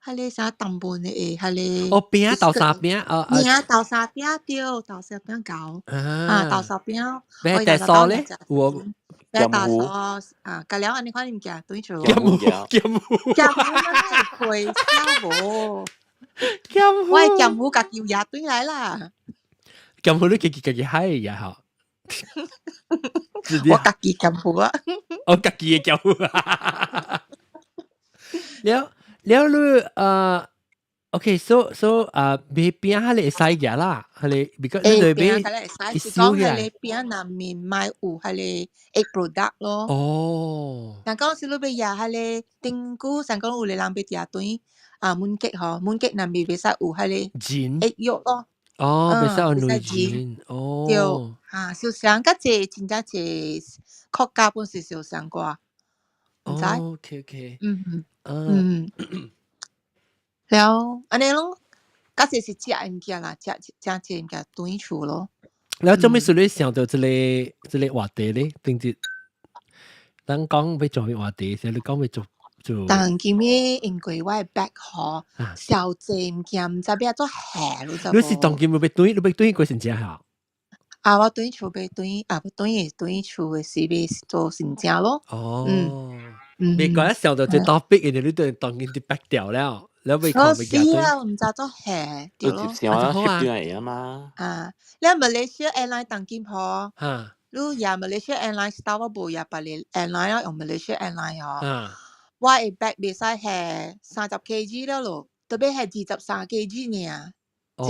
彼个啥淡本的？彼個哦，餅豆沙餅啊啊！豆沙餅對，豆沙餅厚啊，豆沙餅。咩豆沙咧？有咩豆沙啊？加了按呢款物件，對住。鹹糊，鹹糊，鹹糊嘛，會燒無？鹹糊，我鹹糊家己有也對來啦。鹹糊你家己家己海也好。我家己鹹糊啊！我家己的鹹糊啊！了了你啊，OK，so 啊，買餅彼個會使嘅啦，彼個，because 你買餅會使，是講彼個餅內面莫有彼個 egg product 咯。人講是你欲食彼個頂久，上講有個人欲食轉啊，mooncake 吼，mooncake 內面袂使有彼個煎 egg yolk 咯。哦，袂使有內煎哦。對，啊，相像較濟真正濟國家本是相像過，毋知。 OK。嗯，了按呢咯，較濟是食的物件啦，食食濟物件轉厝咯。了做咩事你想到這個話題咧？頂日咱講欲做咩話題，是你講欲做做。但今日因為我的 bag 吼，小濟物件毋知欲做下，你知你是當今欲轉，你欲轉過成正下？啊，我轉厝欲轉，啊，轉轉厝的時欲做新正咯。哦。你講一想到這 topic，你都當今就白掉了，你未看未見。是啊，毋知做下，對咯。接上啊，翕轉來啊嘛。啊，你 Malaysia Airline 當今吼，你也 Malaysia Airline 頭我無也別個 airline 用 Malaysia Airline 吼。我的 bag 袂使下30 kg 了咯，特別係23 kg 爾，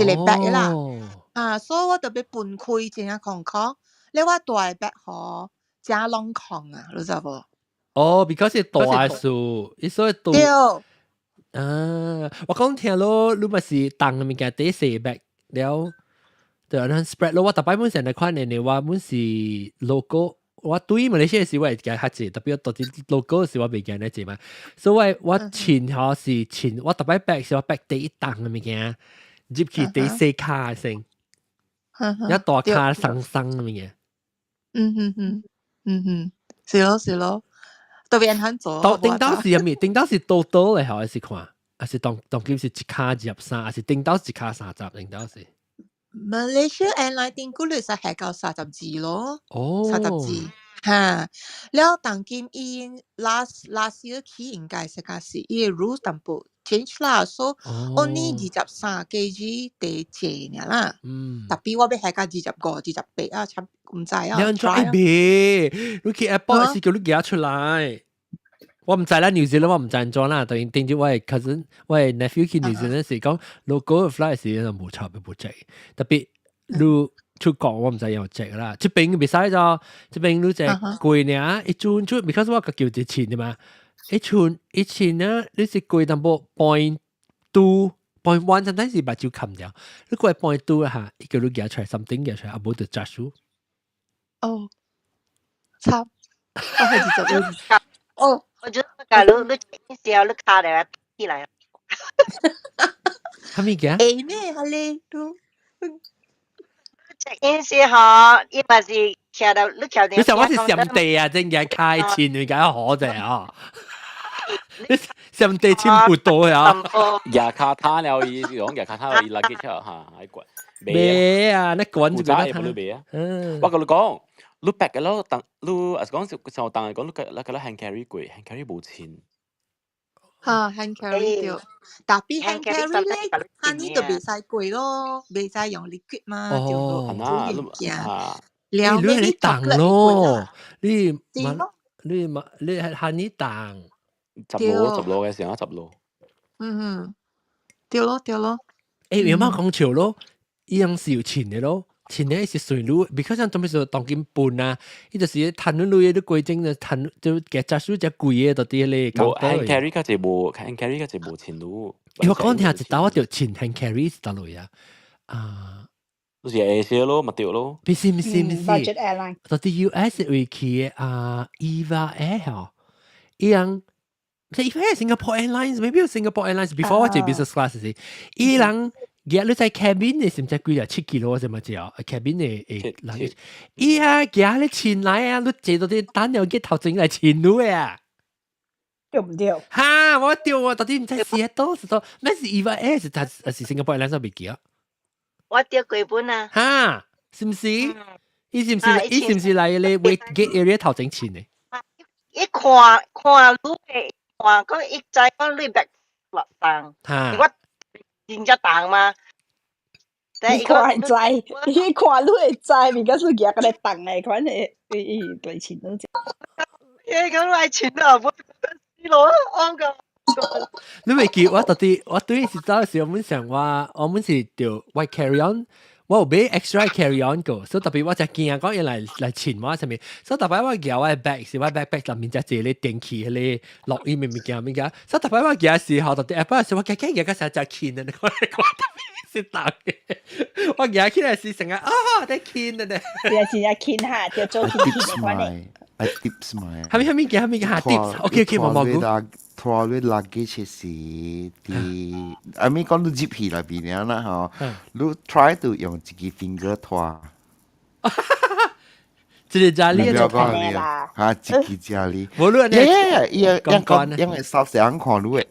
一個 bag 啦。啊，所以我特別分開真正空空。你我大的 bag 吼，真攏空啊，你知無？哦，because 是大數，伊所以大。對。啊，我講聽咯，你咪是當物件第四 bag 了，對，咱 spread 咯。我逐擺本成日看嘅，我本是 local。我對馬來西亞時我會驚較濟，特別到啲 local 時我袂驚咧濟嘛。所以我穿吼是穿，我逐擺 pack 是我 pack 第一重嘅物件，入去第四卡先，一大卡鬆鬆嘅物件。嗯哼哼，嗯哼，是咯是咯，特別肯做。到頂到是啥物？頂到是多多嘅，還是看？還是當當今是一卡23，還是頂到一卡三十？頂到是？ Malaysia Airlines 頂古你實係到32咯，32哈。了當今伊 last last year 起應該是講是伊個 rules 淡薄 change 啦，所以 only 23 kg 第濟爾啦。特別我欲係到25、28啊，差毋知啊。你按怎會買？你去 airport 是叫你寄出來。我毋知啦，New Zealand 我毋知按怎啦。當然頂住我的 cousin，我的 nephew 去 New Zealand 是講 local flight 是無差別無濟，特別你出國我毋知有濟啦。這邊袂使就，這邊你隻貴爾，一陣出，because 我家叫一千的嘛，一寸一千啊，你是貴淡薄 0.2 0.1，陣是目睭冚掉，你過 0.2 啊嚇，伊叫你寄出來，something 寄出來，啊無就 charge 數。哦，慘，我係20哦。我覺得假如你時候你卡嚟起來，啥物件？會咩？哈咧都。因時吼，伊嘛是徛到你徛你想我是上帝啊？真嘅開錢你解好者啊？你上帝千不多啊？牙卡攤了伊講牙卡攤了伊垃圾車嚇，喺管。咩啊？你管住佢啦。咩啊？我共你講。你白嘅咯，當你啊是講上當嚟講，你你覺得 hand carry 貴，hand carry 無錢。嚇，hand carry 對，特別 hand carry 咧，哈呢就袂使貴咯，袂使用 liquid 嘛，就煮物件。了，你係重咯，你嘛你嘛你係 honey 重。十羅十羅嘅時候十羅。嗯嗯，對咯對咯。欸，有冇講笑咯？伊樣是有錢的咯。錢咧是隨路，because 像做咩事當今笨啊，伊就是趁你鐳的規整就趁就夾雜數只貴的到啲咧。無 hand carry 較濟無 hand carry 較濟無錢路。我講聽一道我就錢 hand carry 是佗落啊？啊，就是 A 些咯，咪對咯。不是不是不是， budget airline。到啲 US 位去啊，EVA Air 伊人。即係 Singapore Airlines，maybe Singapore Airlines before 我坐 business class 時，伊人夾你在 cabin 的是毋知幾啊7 kilo 什麼只啊？cabin 的誒，人伊啊夾你前來啊，你坐到啲等又結頭前來前路的啊，對毋對？哈，我對我到底毋知是多是多，咩是 EVA Air 是是是 Singapore Airlines 未記啊？我掉幾本啊？哈，是毋是？伊是毋是？伊是毋是來咧 wait gate area 頭前前的？一看看你的。看講伊知講你白落重，我真正重嗎？你看會知，你看你會知，物件是舉個來重的，款的，伊伊來穿攏。伊講來穿啊，無死咯，我講。你未記我到底我對是早時我們想話，我們是條我 carry on。我有買 extra carry on 個，所以特別我就驚講伊來來穿我啥物，所以特別我舉我 bag 是我 backpack 內面才一個電器，迄個錄音的物件物件，所以特別我舉時候，特別 airport 時我舉舉舉個時真輕的，我我特別是重的，我舉起來是成個啊，在輕的呢。對啊，真正輕哈，就做輕輕的款的。啊 tips 嘛。蝦米蝦米件蝦米件 tips，OK OK，毛毛菇。拖你 luggage 是佇，I mean 講你入去內邊爾啦吼，你 try to 用一個 finger 拖。一個遮裡就講你啊，嚇一個遮裡。無論你，伊伊講因為收成看你的。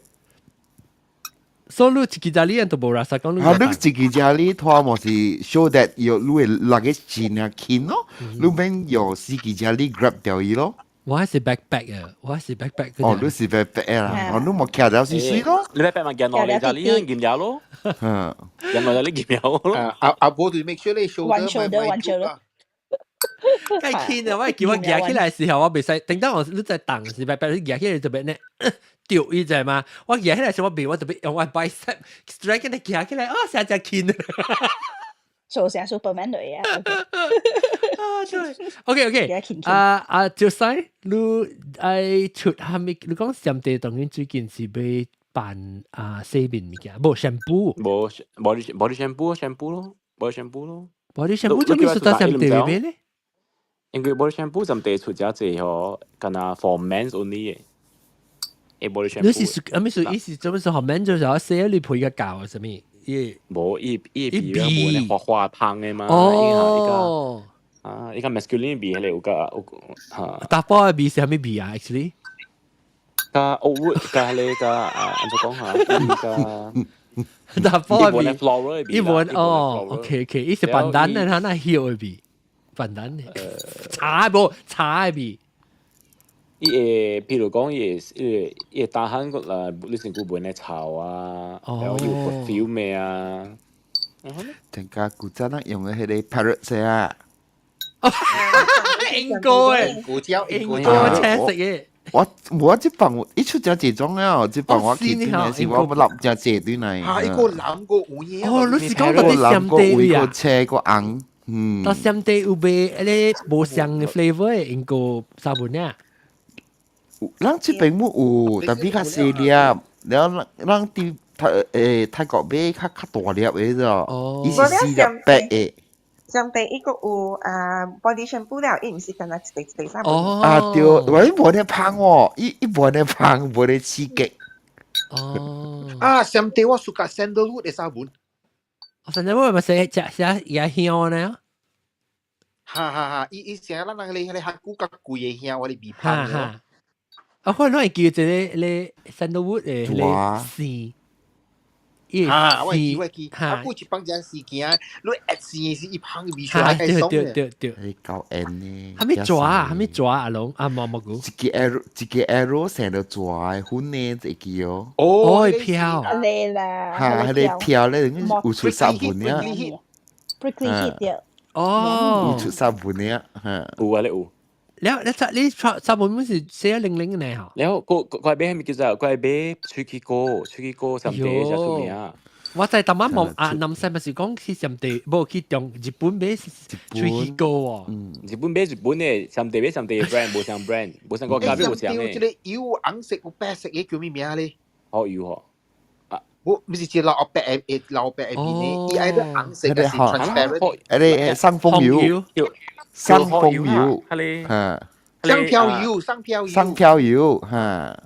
所以你一個遮裡都無垃圾講你。啊，你一個遮裡拖嘛是 show that 有你的 luggage 真正輕咯，你免用四個遮裡 grab 掉伊咯。我是 backpack 啊，我是 backpack。哦，你是 backpack 啦，哦，你冇徛了是水咯。你 backpack 嘛，行落嚟就呢樣見了咯。嗯，行落嚟你見了咯。阿阿婆就 make sure 你 shoulder one shoulder one shoulder。梗輕啊！我叫我舉起來時候，我袂使，等到我你在動是 backpack，你舉起來就變呢，掉伊知嘛？我舉起來時我袂，我特別用我 bicep strength 嚟舉起來，哦，成隻輕。做成 Superman 嚟啊！啊，對，OK OK，啊啊，就使你愛出蝦米？你講上帝當然最近是欲辦啊洗面物件，無 shampoo，無 body body shampoo shampoo 咯，body shampoo 咯。body shampoo 做咩出得上地買咧？因為 body shampoo 就地出只濟吼，敢若 for men only 嘅。body shampoo 你是阿咩說？意思做咩說？後面就是我寫你配個教啊，啥物？伊無伊伊味無咧花花香嘅嘛。哦。啊，伊個 masculine 味係有個有嚇。查埔嘅味是啥物味啊？Actually，加 oud 加你個啊，按怎講下？加查埔嘅味，floral 伊無哦，OK OK，伊是pandan 嘅，他那葉嘅味，pandan 嘅茶無茶嘅味。伊會，譬如講，伊會伊會伊會打鼾個啦，你身軀聞咧臭啊，然後有 perfume 嘅啊。等下古早咱用嘅彼个 parrot 啊。英國嘅，古蕉，英國青色嘅。我這房一出真濟種了，這房我去對來是我諗真濟對來。嚇！一個藍個有影。哦，你是講到啲上地啊？個車個紅，嗯。到上地有賣彼个無相嘅 flavor 嘅英國沙盤啊？咱這邊冇有，但比較細粒，然後咱佇泰國買較較大粒的啫，伊是四粒白的。上帝伊個有啊 body shampoo 了，伊毋是干焦一塊一塊衫。哦。啊對，我伊無咧芳哦，伊伊無咧芳，無咧刺激。哦。啊，上帝我 suka sandalwood 的沙盤。 Sandalwood 咪寫食寫也香呢？哈哈哈！伊伊成日咱人咧彼個較久較貴的香，我咧味芳。哈哈。啊，可能會叫一个咧 sandalwood 的彼個線。哈，我記我記，啊，過一幫只事件，你一線是一芳味出來，對對對對。你夠 N 呢？係咪抓？係咪抓阿龍啊？毛毛菇。一個 arrow 一個 arrow 成到抓的粉呢，一個哦。哦，飄。嚟啦。哈，彼个飄咧，有出沙盤呢。 Prickly heat 對。哦。有出沙盤呢，哈。有啊，你有。了，你你沙盤本是寫零零呢？吼。了，個個買係咪叫做？個買喙齒膏，喙齒膏上地才出名。我在淡仔望啊，南西咪是講去上地，無去中日本買喙齒膏哦。日本買日本的，上地買上地 brand，無相 brand，無相國家買無相的。這個有紅色有白色的叫咩名咧？好油吼。啊，我毋是一老白的，老白的面的，伊愛得紅色的是 transparent。誒，你傷風油，傷風油，嚇。桑飄油，桑飄油，桑飄油，嚇。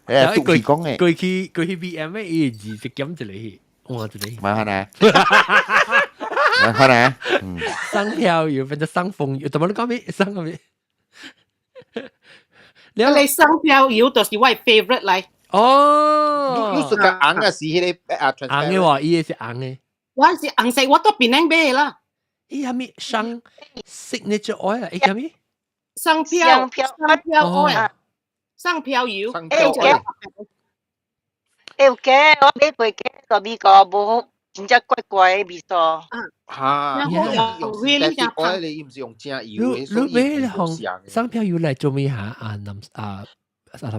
誒，獨氣講的。過去過去 B M 的伊20減一個，換一個。蠻好呢。蠻好呢。桑飄油變做傷風油，怎麼你講咩？桑個咩？你桑飄油就是我 favorite 來。哦。你你是個紅啊？是彼个啊？紅的話，伊個是紅的。我是紅色，我都檳榔買啦。伊係咪桑 signature oil 啊？伊係咪？桑飄桑飄 oil，桑飄油。欸，有假，我買過假，個味道無真正怪怪的味道。哈，用 really oil 你伊毋是用正油的，你買紅桑飄油來做咩嚇？啊，南啊。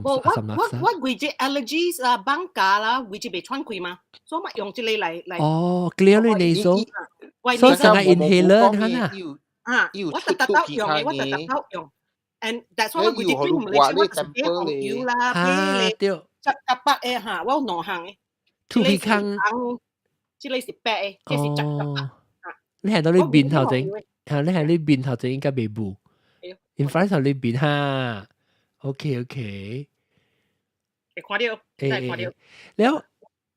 我我我我為這 allergies 啊，放假啦，為這袂喘氣嘛，所以我用這個來來。哦，clear 你 nasal，所以成個 inhaler 係嘛？啊，我特特都用的，我特特都用。And that's why 我規日對唔嚟，我是買紅油啦，買咧，十十八個哈，我有兩項的。吐鼻康，這個是白的，這是十十八。你係到你面頭前，嚇你係你面頭前應該袂霧。In front 頭你面哈，OK OK。會看到，會看到。了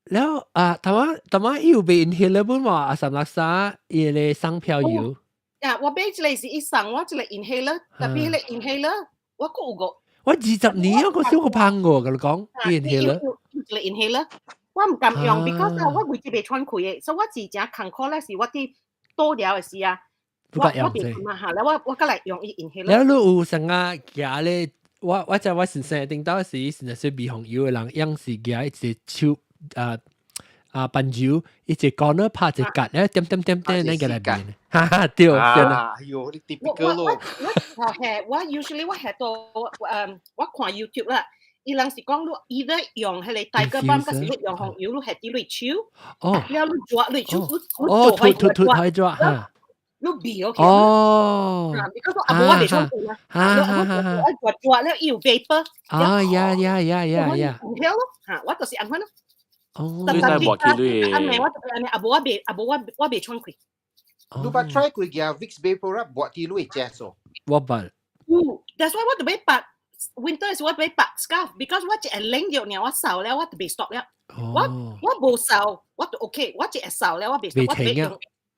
了啊，頭仔頭仔伊有賣 inhaler 本話阿三六三伊個桑飄油。啊！我買這個是伊送我這個 inhaler，特別彼个 inhaler，我閣有個。我20年啊，我少個芳過，佮你講 inhaler。這個 inhaler，我毋敢用，because 我規日袂喘氣的，所以我真正艱苦咧是我佇倒療的時啊，我我袂嘛哈，了我我閣來用伊 inhaler。了你有啥啊行咧？我我知我先生頂到時，是那些味紅油的人，樣是舉一隻手啊啊扳手，一隻 corner 拍一格，咧點點點點，那個來變，哈哈對，是啦。哎喲，你 typical 咯。我我係我 usually 我係到我看 YouTube 啦，伊人是講你 either 用彼个 Tiger Balm，還是你用紅油，你係佇你手，了你抓你手，你哦，塗塗塗塗抓哈。你味 OK。哦。啊，你講啊，無我袂想做啦。我抓抓了，伊有 vapor。啊呀呀呀呀呀！唔曉咯，嚇，我就是按款咯。哦。你使磨起你。啊，未我就按呢，啊無我袂，啊無我我袂喘氣。你捌 try 過嘅 Vicks VapoRub 抹佇你 chest 哦？我捌。有，that's why 我特別拔 winter 時我特別拔 scarf，because 我一會冷著爾，我嗽了我就袂 stop 了。我無嗽，我就 OK，我一會嗽了我袂 stop，我特別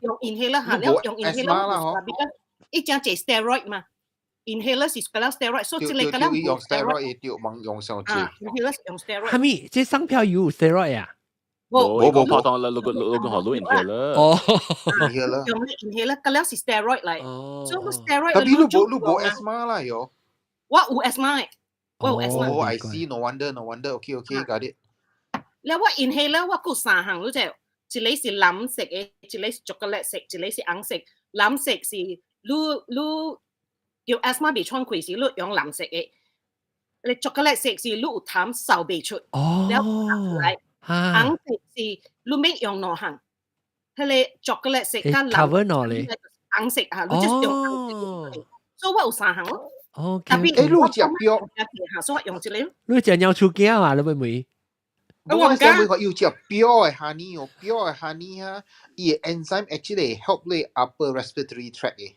用 inhaler 嚇，了用 inhaler 我 because 伊誠濟 steroid 嘛，inhaler 是個了 steroid，所以這個個了用 steroid 對，忙用上濟。 inhaler 是用 steroid。係咪？這桑票有 steroid 啊？無無無，普通啦，六個學到 inhaler。哦，inhaler 用 inhaler 個了是 steroid 嚟，所以 steroid。 Tapi 你無 asthma 啦喲？我有 asthma，我有 asthma。哦，I see，no wonder，no wonder，OK，OK，got it。了我 inhaler 我閣三項，你知，一個是藍色的，一個是 chocolate 色，一個是紅色。藍色是你有 asthma 袂喘氣時，你用藍色的。你 chocolate 色是你有痰嗽袂出，了出來。紅色是你免用兩項，彼個 chocolate 色佮藍色，紅色啊，你就是用紅色。所以我有三項咯。哦，特別欸，你有食標，所以我用一個。你食尿手鏡啊？你會唔會？我想問個有食 pure 的 honey 哦，pure 的 honey 哈，伊的 enzyme actually help 你 upper respiratory tract 的。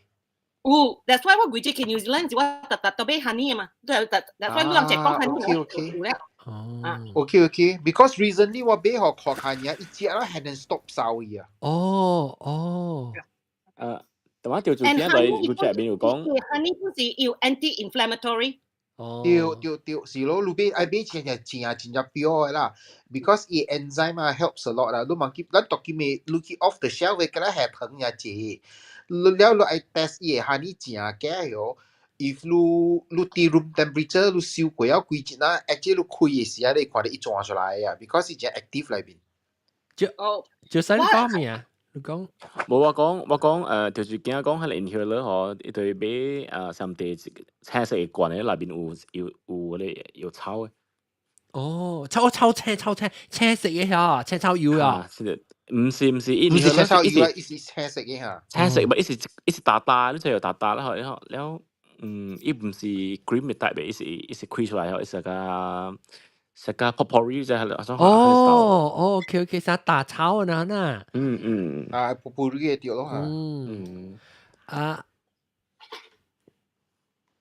有，that's why 我規日去 New Zealand 是我特特特買 honey 的嘛，對，that's why 你人食講 honey ，OK OK。哦，OK OK，because recently 我買予看看爾，伊食了還能 stop 嗽伊啊。哦哦，但我調做點來，個入面有講，honey 不是有 anti-inflammatory。哦，對對對，是咯，你買愛買真正正真正 pure 的啦，because 伊 enzyme 啊 helps a lot 啦，你問佢，咱讀佢咪，你去 off the shelf 的，敢若下糖爾濟，你了你愛 test 伊的 honey 正假喲。if 你佇 room temperature 你燒過了幾陣啊，actually 你開的時啊，你會看到伊轉出來啊，because 伊真 active 內面。就就啥方面啊？你講？無我講就是驚講彼個 inhaler 吼，伊對買上地青色的罐的內面有彼個有草的。哦，草草青草青青色的嚇，青草油啊。是的，毋是毋是，毋是青草油啊，伊是青色的嚇。青色，不，伊是沓沓，你知有沓沓了吼，了了，伊毋是 cream 的 type 的，伊是開出來吼，伊是個 potpourri 就係哦哦，OK OK，啥大草啊那？嗯嗯。啊，potpourri 的對咯嚇。嗯。啊。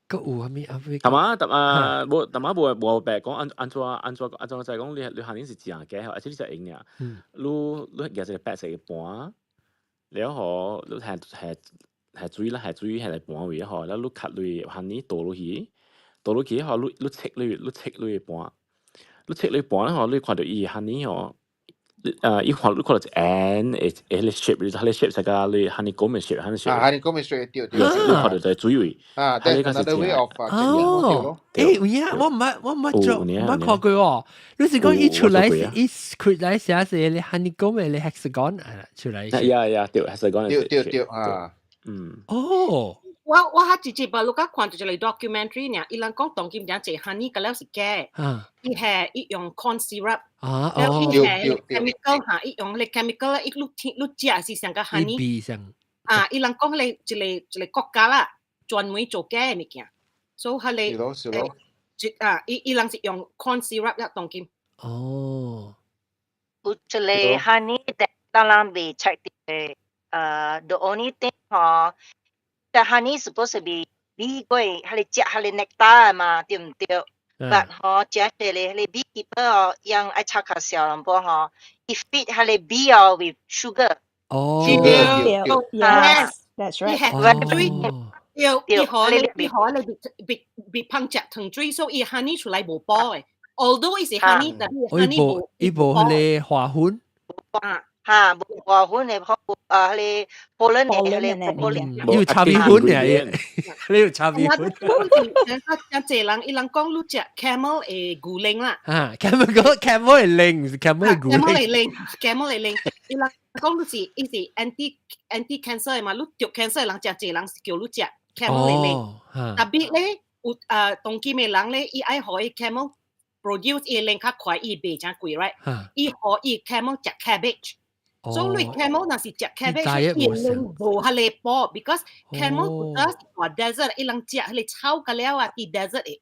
閣有啥物啊？淡仔淡啊，無淡仔無無白講按怎就係講你下年是正假，而且你食用爾。你舉一個白色的盤，了後你下水啦，下水下來盤位吼，了你較落 honey 倒落去，倒落去吼，你切落盤，你切落盤吼，你看著伊 honey 吼，伊看你看到一圓的彼個 shape，彼個 shape 是個你 honeycomb 的 shape，honey shape。啊，honeycomb 的 shape 對對。你看著就水位。啊，that's another way of 哦，欸，有影，我毋捌做，毋捌看過喎。你是講伊出來伊出來寫是彼 honeycomb 的 hexagon 啊，出來。 Yeah，對，hexagon。對對對啊。嗯。哦。我較直接把你甲看著一個 documentary 爾，伊人講當今誠濟 honey 個了是假，伊係伊用 corn syrup，了伊係 chemical 嚇，伊用彼 chemical 伊你聽你食是像個 honey，啊，伊人講彼一個國家啦，專門做假的物件，所以彼個，一啊，伊人是用 corn syrup 啦當今。哦。有一個 honey 當人未 check 的，the only thing 吼。The honey supposed to be 米過，彼個食彼個 nectar 嘛，對毋對？But 吼，食這個彼個 beekeeper 哦，用愛炒較少淡薄吼，伊 feed 彼個 bee 哦 with sugar。哦。 Yes, that's right。伊係水，對，伊予你芳食糖水，所以伊 honey 出來無補的。Although 伊是 honey，但是 honey 無。伊無彼個花粉。啊。哈，無花粉的，好啊，彼個 pollen 的，彼個 pollen。有茶米粉嘅，你有茶米粉。誠濟人，伊人講你食 camel 的牛奶啦。啊，camel 個 camel 的奶是 camel 的牛奶。 camel 的奶，camel 的奶，伊人講你是伊是 anti cancer 的嘛，你得 cancer 的人誠濟人是叫你食 camel 的奶。特別咧，有啊，當今的人咧，伊愛予伊 camel produce 伊奶較快，伊賣誠貴，right？伊予伊 camel 食 cabbage。所以 camel 若是食 cabbage，伊奶無彼個補，because camel 有當時大 desert，伊人食彼個草個了啊，佇 desert 的，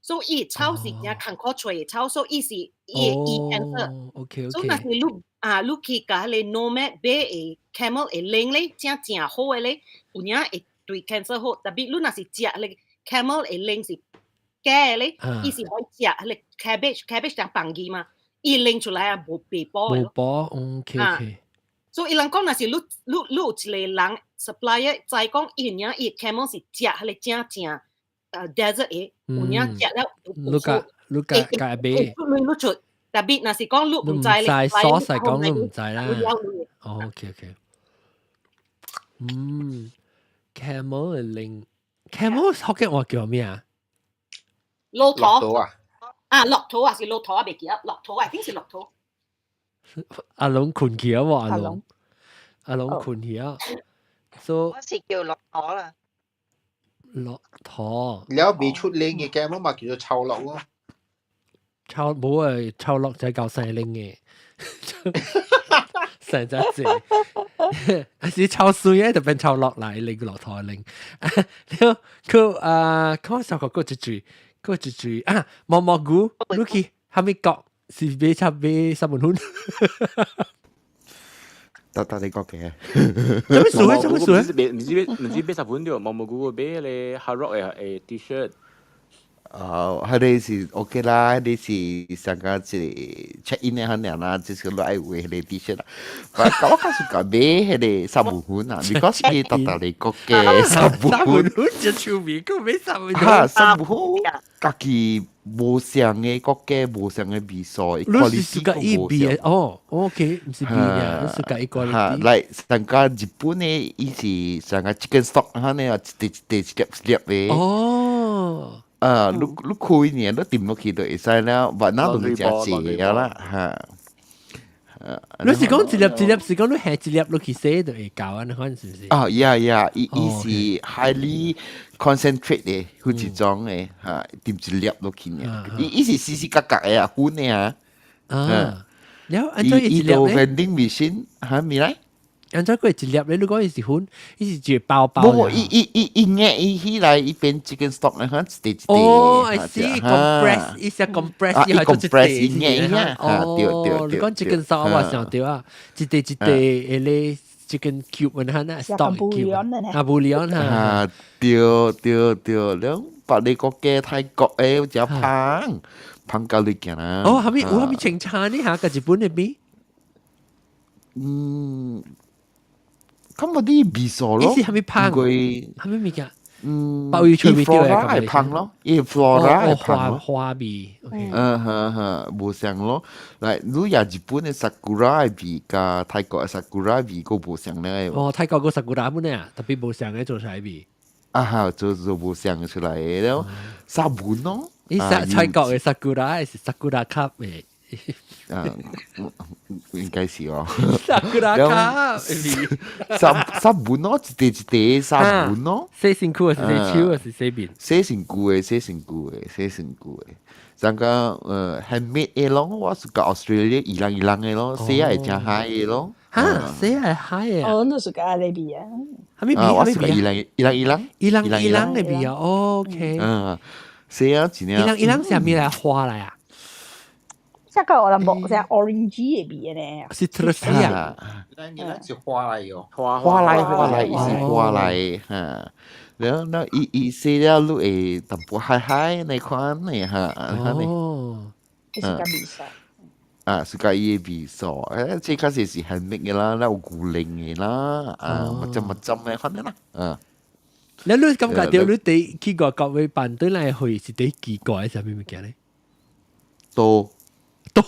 所以伊草是誠艱苦揣的草，所以伊是伊會醫 cancer。 OK 所以若是你啊，你去共彼个 nomad 買的 camel 的奶咧，正正好的咧，有影會對 cancer 好。Tapi 你若是食彼个 camel 的奶是假的咧，伊是愛食彼个 cabbage，cabbage 當放魚嘛，伊奶出來啊無白波的無波，OK OK。所以伊人講，若是你有一個人 supplier 知講伊影伊 camel 是食彼个正正desert 的，有影食了你共你共共買，你出，tapi 若是講你毋知咧，source 係講你毋知啦。哦，OK OK。嗯，camel 的奶，camel 福建話叫咩啊？駱駝啊！啊，駱駝啊，是駱駝啊，袂記得，駱駝啊，定是駱駝。阿龍睏去啊！喎，阿龍，阿龍睏去啊！So 我是叫駱駝啦。駱駝。了未出奶嘅 camel 嘛叫做臭駱咯。臭冇啊！臭駱就係夠細奶嘅，成隻字，還是臭水咧就變臭駱來，你個駱駝奶。了佢啊，佢小個個一句，個一句啊，毛毛菇，你去蝦米國是買差買三文粉？得得你講嘅。做咩數？做咩數？唔是唔是唔是買十蚊對，毛毛菇買咧 Hard Rock 的 T-shirt。哦，彼个是 OK 啦，彼個是上個一個 check in 的可能啦，就是你愛有彼個 T-shirt 啦。我較喜歡買彼個三文粉啊，because 伊獨特的國家三文粉就出名，閣買三文粉。哈，三文粉家己無相的國家，無相的味素，你是喜歡伊味的哦，OK，毋是味啊，你喜歡伊 quality。哈，來上個日本的伊是上個 chicken stock，哈呢啊，一塊一塊一粒一粒的。哦。啊，你你開呢，你掂落去就會使了，但那都是誠濟啊啦，哈。你是講一粒一粒，是講你下一粒落去洗就會夠啊？你看是毋是？啊，yeah，伊是 highly concentrate 的，好一種的，哈，掂一粒落去呢。伊是絲絲角角的啊，粉的啊。啊，了按怎一粒咧？vending machine 哈，咪來？按怎過一粒咧？你講伊是粉，伊是一個包包。無，伊伊伊伊壓伊起來，伊變 chicken stock 咧，哈，一塊一塊。哦，I see，compress，伊是 compress，伊 compress，伊壓伊壓。哦，對對對。你講 chicken stock 我想著啊，一塊一塊彼个 chicken cube 哈，那 stock cube 啊，bouillon 哈。啊，對對對，了別个國家泰國的誠芳，芳到你行啦。哦，啥物有啥物清茶呢？哈，佮日本的比？嗯。咁嗰啲味素咯，伊是啥物芳？啥物物件？嗯，鮑魚脆味對啊，會芳咯，伊 flora 會芳咯，花味。嗯哼哼，無相咯。來，你也日本的 sakura 的味，佮泰國的 sakura 味，閣無相咧。哦，泰國個 sakura 本啊，特別無相的做出來味。啊哈，做做無相出來的了，沙本咯。伊泰國的 sakura 是 sakura cup 的。啊，應該是哦。 sakura cup，沙沙本咯，一塊一塊沙本咯。洗身軀還是洗手還是洗面？洗身軀的，洗身軀的，洗身軀的。上個handmade 的咯，我是個 Australia 伊人伊人的咯，洗會誠嗨的咯。哈，洗會嗨啊！哦，你是個阿里味啊？啥物味？我是個伊人伊人伊人伊人伊人的味啊。OK。嗯，洗啊，真伊人伊人是啥物來花來啊？這個我諗冇，隻 orange 的味咧。是 citrus 啊？伊人是花來喲，花來花來，伊是花來哈。然後那伊伊洗了，你會淡薄嗨嗨那款的哈。哦，是個味素。啊，是個伊的味素，這較濟是 handmade 的啦，那有牛奶的啦，啊，乜針乜針的款的啦，啊。你你感覺著你佇去外國會辦轉來去是佇奇怪啥物物件咧？多。多。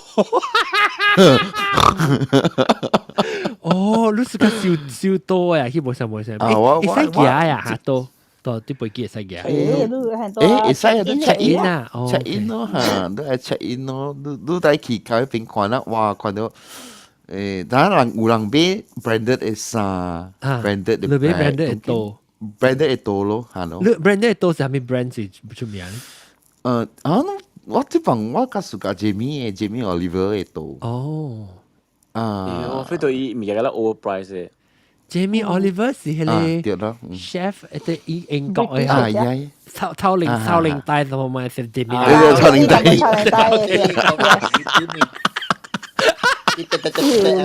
哦，你是個少少多呀？去無啥無啥。啊，我會使行呀，嚇多多啲飛機會使行。誒，會使啊，你 check in 啊，check in 咯嚇，你愛 check in 咯，你你帶去到彼邊看啦，哇，看到誒，當然有人買 branded 的衫，branded 的，你買 branded 的多，branded 的多咯，嚇咯。你 branded 的多是啥物 brand 是出名？啊，我這份我較喜歡 Jamie 的 Jamie Oliver 的多。哦。啊，我 feel 到伊物件較 overprice 的。 Jamie Oliver 是彼個對咯 chef，一個英國的啊，呀，臭臭領臭領帶什麼嘛是 Jamie。對對，臭領帶。臭領帶。有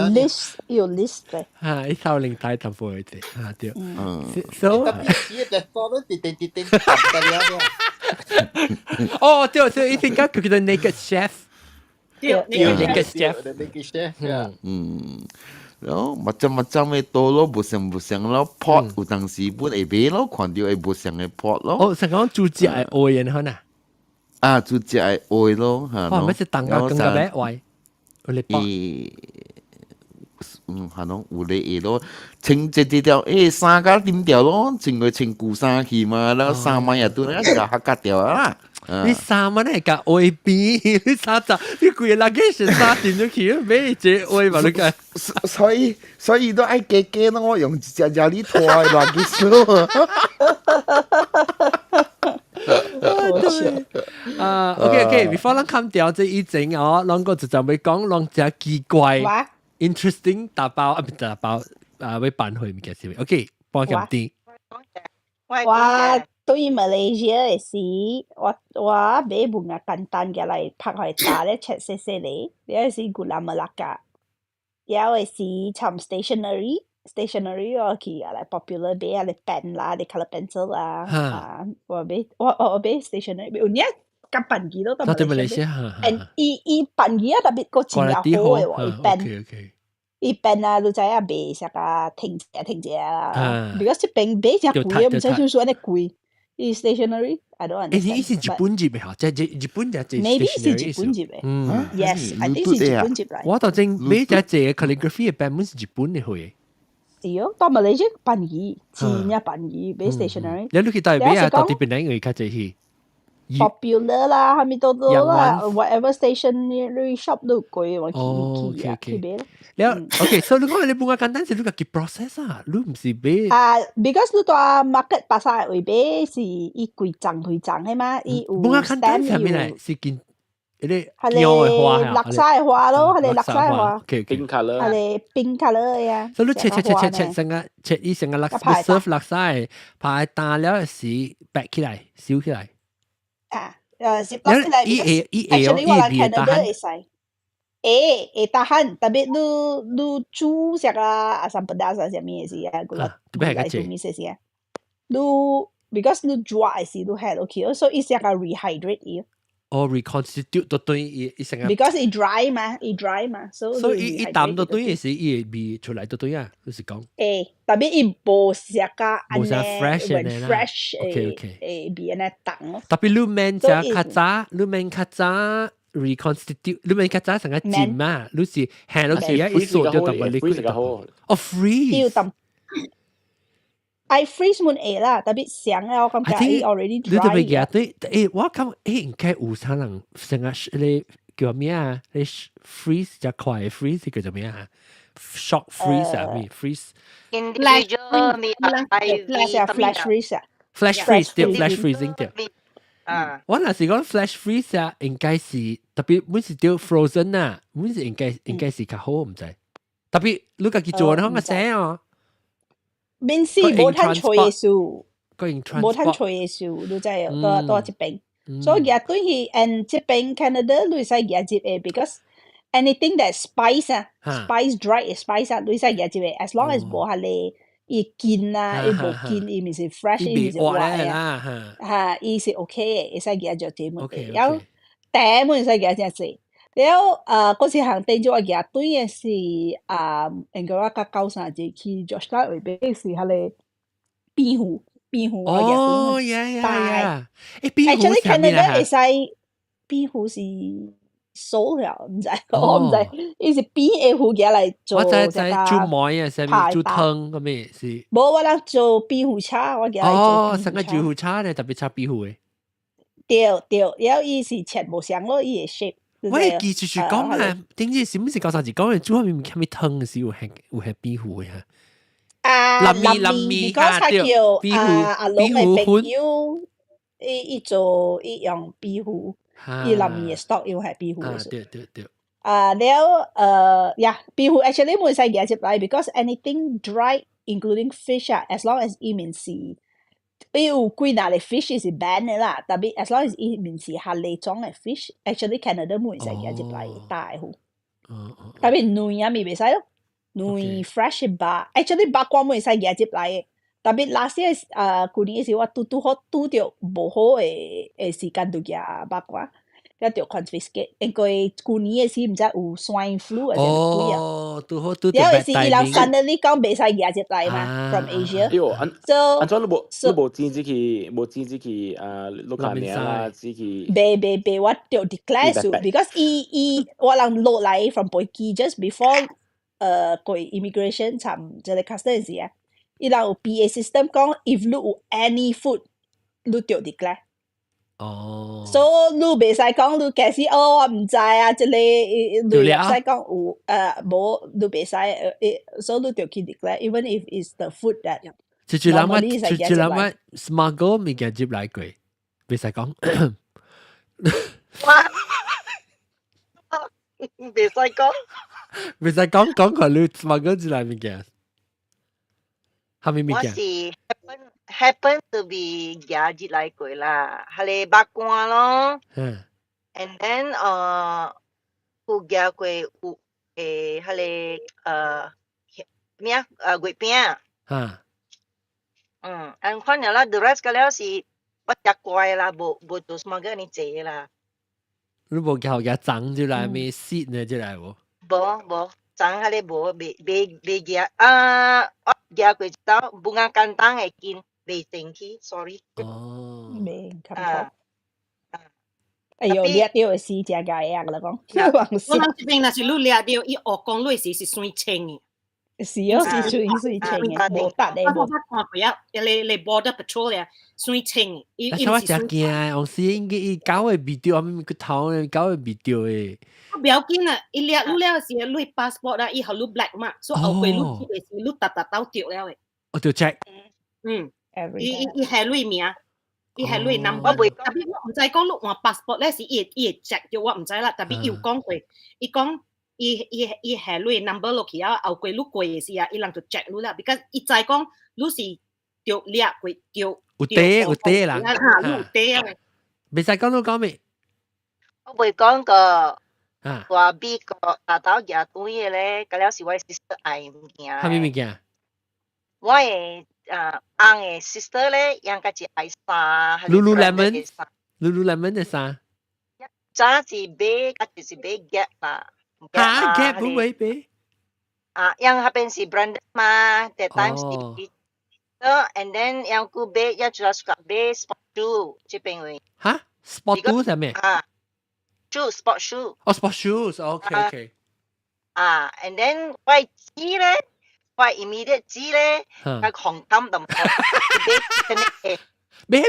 list 有 list 嘅。嚇，伊頭零大淡薄啲，嚇對。嗯。 So 特別是個多咧，滴滴滴滴得了。哦，對對，伊聽講叫做 Naked Chef。對，Naked Chef。 Naked Chef。嗯。然後 macam-macam 嘅多咯，無相無相咯，pot 有當時本會買咯，看到會無相嘅 pot 咯。哦，成講煮食會愛嘅可能。啊，煮食會愛咯，嚇。哇，乜是當個更加咩愛？有咧pot。嗯，係咯，有咧會咯，穿這這條，衫甲點掉咯，穿個穿舊衫去嘛，然後衫物也都那個客家掉啊。你衫物係甲愛邊？你衫就你規個 luggage 衫進入去，買一個愛嘛？你講。所以都愛加加咯，我用一隻隻你拖的 luggage 咯。對啊，OK OK，before 咱砍掉這以前哦，攏個就就欲講，攏真奇怪，interesting 打包啊，唔打包啊，欲搬回物件是 OK，幫佢啲。我對馬來西亞的時，我買物件簡單嘅來拍開打咧，切細細咧，了是 Gula Melaka，了的是參 stationery，stationery 我去啊來 popular 買啊，咧 pen 啦，咧 colour pencil 啦，啊，我買我買 stationery，有影較便宜咯，到馬來西亞，and 伊伊便宜啊，特別個真正好的喎，伊 pen。伊 pen 啊，你知影賣啥個停者停者啦，because 這邊買真貴，毋知點算按呢貴。伊 stationery，I don't understand。欸，伊是日本入的吼，即係日本就係 Maybe 是日本入的。嗯，Yes，I think 是日本入來。我當真買隻這個 calligraphy 的版本是日本的貨。是哦，到馬來西亞便宜，真正便宜買 stationery。你去台買啊？到底邊兩個較濟去？ Popular 啦，蝦米多多啦，whatever stationery shop 都貴，我去去啊去買咯。了，OK，所以你講你本來簡單是你家己 process 啊，你毋是買。啊，because 你蹛 market 巴剎位買是伊規叢規叢的嘛，伊有本來簡單啥物來？是見迄個膠的花啊，綠色的花咯，係綠色的花。 pink colour。係 pink colour 的啊。所以你切切切切切成個切伊成個綠色 serve 綠色的，排打了時白起來，燒起來。啊，是白起來。伊會伊會哦，伊會 tahan。會使。會會 tahan，tapi 你你煮啥個 asam pedas 啊，啥物的時啊，gula gula itu 物時啊，你 because 你煮的時你下落去，所以伊啥個 rehydrate 伊。哦，reconstitute 都對伊伊成個。 Because 伊 dry 嘛，伊 dry 嘛，所以。所以伊伊淡都對的時，伊會味出來都對啊，就是講。會，特別伊無啥個無啥 fresh 的啦。fresh 會味按呢重咯。特別你免食較早，你免較早 reconstitute，你免較早成個浸嘛，你是下落去啊，伊鎖就淡薄 liquid 哦，freeze。 I freeze 滿會啦，特別上啊，我感覺伊 already dry。你特別記對，欸，我感覺欸應該有啥人成個你叫咩啊？你 freeze 只快 freeze 叫做咩啊？Shock freeze 啊咩 freeze？ Individual flash freeze 啊，flash freeze 對，flash freezing 對。啊，我若是講 flash freeze 啊，應該是特別每是叫 frozen 啊，每是應該是較好，毋知。特別你家己做，你講個聲哦。免是無趁吹的數，無趁吹的數，你知哦？蹛蹛這邊，所以舉對去，and 這邊 Canada 你會使舉入的，because anything that spice 啊，spice dry spice 啊，你會使舉入的，as long as 無彼个伊乾啊，伊無乾，伊毋是 fresh，伊毋是活的啊，哈，伊是 OK 的，會使舉入這物的，了茶會使舉誠濟。了，嗰時行頂咗我舉對的是啊，應該我甲九三日去 Georgetown 位買是彼个扁芋，扁芋我舉哦，yeah yeah yeah！欸，扁芋 Actually Canada 會使扁芋是熟了，毋知我毋知，伊是扁的芋舉來做。我知知煮糜啊，啥物煮湯咁咩是？無，我人做扁芋炒，我舉來做。哦，成個煮芋炒咧，特別炒扁芋的。對對，了伊是切無相咯，伊的 shape。我會記就是講啊，頂日是毋是九三日講的煮啥物物啥物湯是有下扁芋的哈？啊，林米林米啊，對，扁芋阿龍的朋友，伊伊做伊用扁芋，伊林米的 stock 用係扁芋。啊，對對對。啊，了呀，扁芋 actually 袂使舉入來，because anything dry including fish 啊，as long as 伊面是，伊有幾若個 fish 是 ban 的啦，特別 as long as 伊面是蝦呢種的 fish，actually Canada 袂使舉入來大芋。特別卵啊，咪袂使咯。卵 fresh 肉，actually 肉乾會使夾入來嘅。特別 last year 啊，舊年時我拄拄好拄著無好的時間就夾肉乾，一著 confiscate。因為舊年的時毋知有 swine flu 還是鬼啊。哦，拄好拄著。了是伊人 suddenly 講袂使夾入來嘛，from Asia。喲，按按怎你無錢入去，無錢入去啊，碌卡名啦，入去。袂袂袂，我著 declare 數，because 伊伊我人落來 from 飛機 just before 過 immigration 參這個 custom 時啊，伊人有 PA system 講，if 你有 any food，你著 declare。哦。所以你袂使講你假使哦，我毋知啊，這個你會使講有無，你袂使所以你著去 declare，even if it's the food that 就就人物，就就人物 smuggle 物件入來過，袂使講。哇！袂使講。袂使講講看你 smuggle 入來物件，蝦米物件？我是 happen to be 夾入來過啦，係個肉乾咯。And then 有夾過有彼個咩啊？月餅。嗯，按款了啦，the rest 個了是我食乖啦，無無做 smuggle 呢濟啦。你無夾夾髒入來咩濕呢？入來無？無無，髒彼個無，未未未夾啊！我夾過一道，bunga kantang 會緊袂清氣，sorry。哦。未感覺。哎喲，掠著的時誠害啊！我講，我人這邊若是你掠著，伊學講你時是算清的。是哦，是水水清的，無得的。我捌看過啊，一個咧 border patrol 咧，算清的。伊伊我誠驚，有時應該伊搞會味著，啊，個頭搞會味著的。不要緊啊，伊掠你了時，你 passport 啊，伊予你 black 嘛，所以後過你去的時，你逐逐鬥著了的。哦，就 check。嗯，伊伊伊係你名，伊係你 number。特別我毋知講你換 passport 咧是伊會伊會 check 著，我毋知啦。特別伊有講過，伊講。伊伊伊係你 number 落去啊，後過你過的時啊，伊人就 check 你啦，because 伊知講你是著掠過著有底有底人，嚇，你有底啊！袂使講你講咩？我袂講過，話美國大豆舉轉的咧，嗰了是我 sister 愛物件。蝦米物件？我的翁的 sister 咧，應該是愛衫。 Lululemon，Lululemon 的衫。早是買，抑是買 Gap 啦。嚇，Gap 不會買？啊，因彼邊是 brand 嘛，that time 是。So and then 樣佢買，也主要是買 sport shoe 這邊位。嚇，sport shoe 係咩？啊，shoe sport shoe。哦，sport shoes，OK OK。啊，and then 我姊咧，我 immediate 姊咧，佢紅金同買買咩？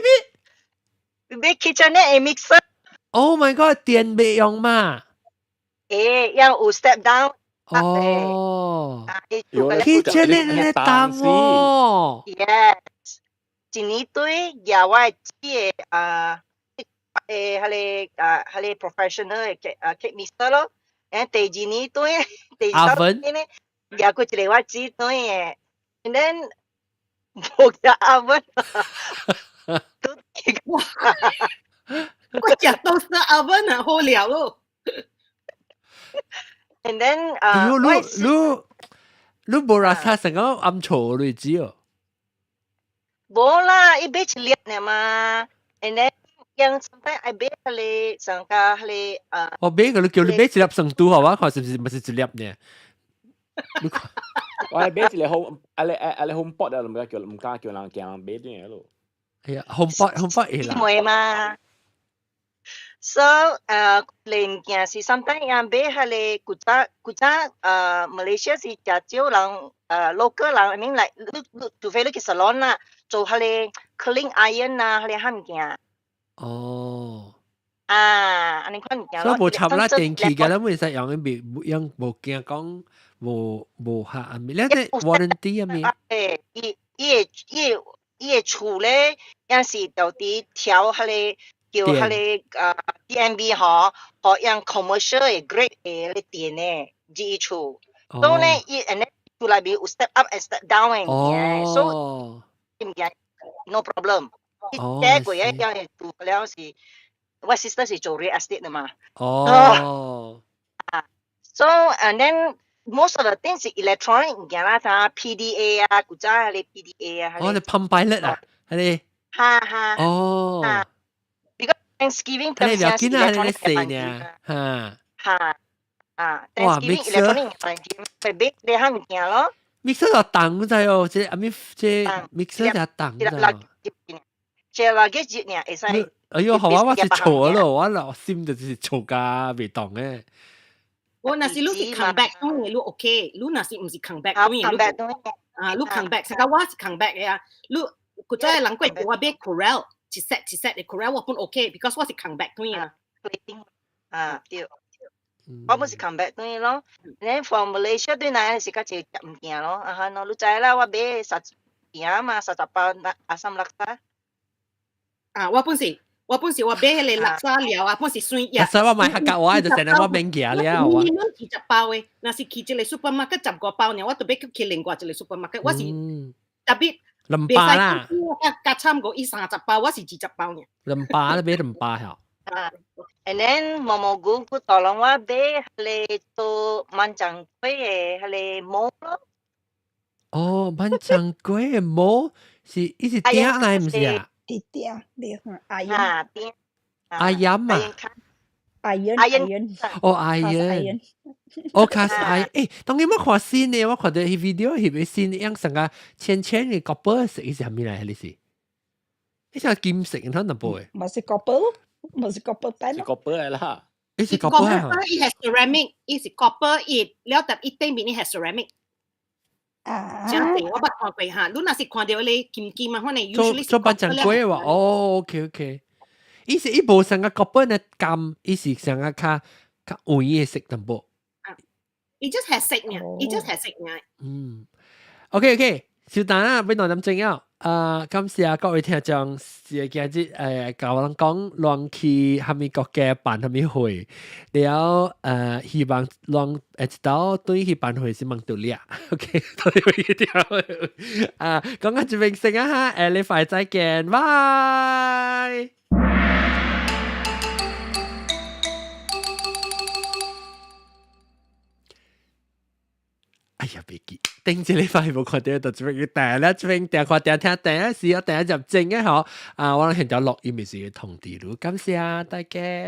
買 KitchenAid mixer。 Oh my god！電袂用嘛？要有 step down。哦。KitchenAid 咧重哦。 Yes，一年對舉我姊的啊，彼個啊，彼個 professional 的啊 cake mixer 咯。第二年對，第三年咧，舉過一個我姊對的，and then 無舉 oven。都哇！我食都是 oven 啊，好料咯。 And then 啊，你你你無垃圾成個暗錯你知哦？無啦，伊買一粒爾嘛，and then 樣 sometimes 愛買彼個上加彼個啊。我買個你叫你買一粒成都好，我看是不是毋是一粒呢？我係買一個 home，啊你啊你 home pot 啊，唔敢叫唔敢叫人行買啲嘢咯。係啊，home pot home pot 會啦。會嘛？So 零件是 sometimes 樣買彼個古早古早Malaysia 是誠少人local 人，I mean like 你你除非你去 salon 啦，做彼個 curling iron 啊，彼個物件。哦。啊，按呢款物件。所以無插啦電器嘅，咱會使用嘅未用無驚講無無合啊？咪，你這 warranty 啊咪？伊伊會伊會伊的厝咧，也是到底調彼個。叫彼個TNB 吼，予用 commercial 的 grade 的咧電的這厝，所以咧伊按呢厝內面有 step up and step down 的物件，所以物件 no problem。第一個一樣做了是，我 sister 是做 real estate 的嘛。哦。啊， So and then most of the things 是 electronic 物件啦，啥 PDA 啊，古早係 PDA 啊。哦，你 Palm Pilot 啊，係你。哈哈。哦。 Because Thanksgiving 你了解啊，你細呢？嚇。哈。啊哇，Thanksgiving electronic 環境，咪買你下物件咯。 Mixer 就重在哦，這阿咪這 mixer 就重在。這 luggage 呢，會使。哎喲，好啊，我是錯咯，我老心就是錯甲袂動嘅。我若是你是扛 bag 當然你 OK，你若是毋是扛 bag 當然你啊，你扛 bag，實個我是扛 bag 嘅啊，你古早人過我買 Corelle 一 set 一 set 嘅 Corelle 我本 OK，because 我是扛 bag 當然啊。啊，對。我本是扛 bag 當然咯，你 from Malaysia 對來是較濟物件咯，啊哈，喏，你知啦，我買十件嘛，10包阿三叻沙。啊，我本是。我本是我買彼个叻沙料啊，本是算呀。所以我買客家話就成日我免行了。我20包的，若是去一个 supermarket 15包爾，我特別去另外一个 supermarket，我是特別兩包啦。加參過伊30包，我是20包爾。兩包你買兩包嚇。啊，and then 毛毛菇佢大籠我買彼个做萬掌櫃的彼個模咯。哦，萬掌櫃的模是伊是鼎來毋是啊？啲鼎，你看阿啊，鼎，阿鹽啊， iron iron，哦 iron，哦 cast iron，誒，當然我看新的，我看到彼 video 翕的新樣成個淺淺的 copper 色，伊是啥物來？彼是？彼是金色，你睇淡薄的。毋是 copper 咯，毋是 copper pan 是 copper 來啦。伊是 copper 啊。伊係 ceramic，伊是 copper，伊了特伊頂面伊係 ceramic。啊！真濟我捌看過哈，你若是看到彼個金金啊，反正做做萬掌櫃話，哦，OK OK，伊是伊無成個 copper 的金，伊是成個較較黃的色淡薄。伊 just 係色爾，伊 just 係色爾。嗯，OK OK，小等啊，欲2點鐘啊。啊，感謝各位聽眾，是今日教人講亂去蝦米國家辦蝦米會，了希望攏會一道對去辦會是問到你啊，OK，多謝一條啊，講到這邊先啊哈，下禮拜再見，拜。哎呀，袂記，頂一禮拜無看著，就這邊訂了，這邊訂看訂聽訂時，我訂入正嘅嗬，啊，我現在錄音是通知你，感謝大家。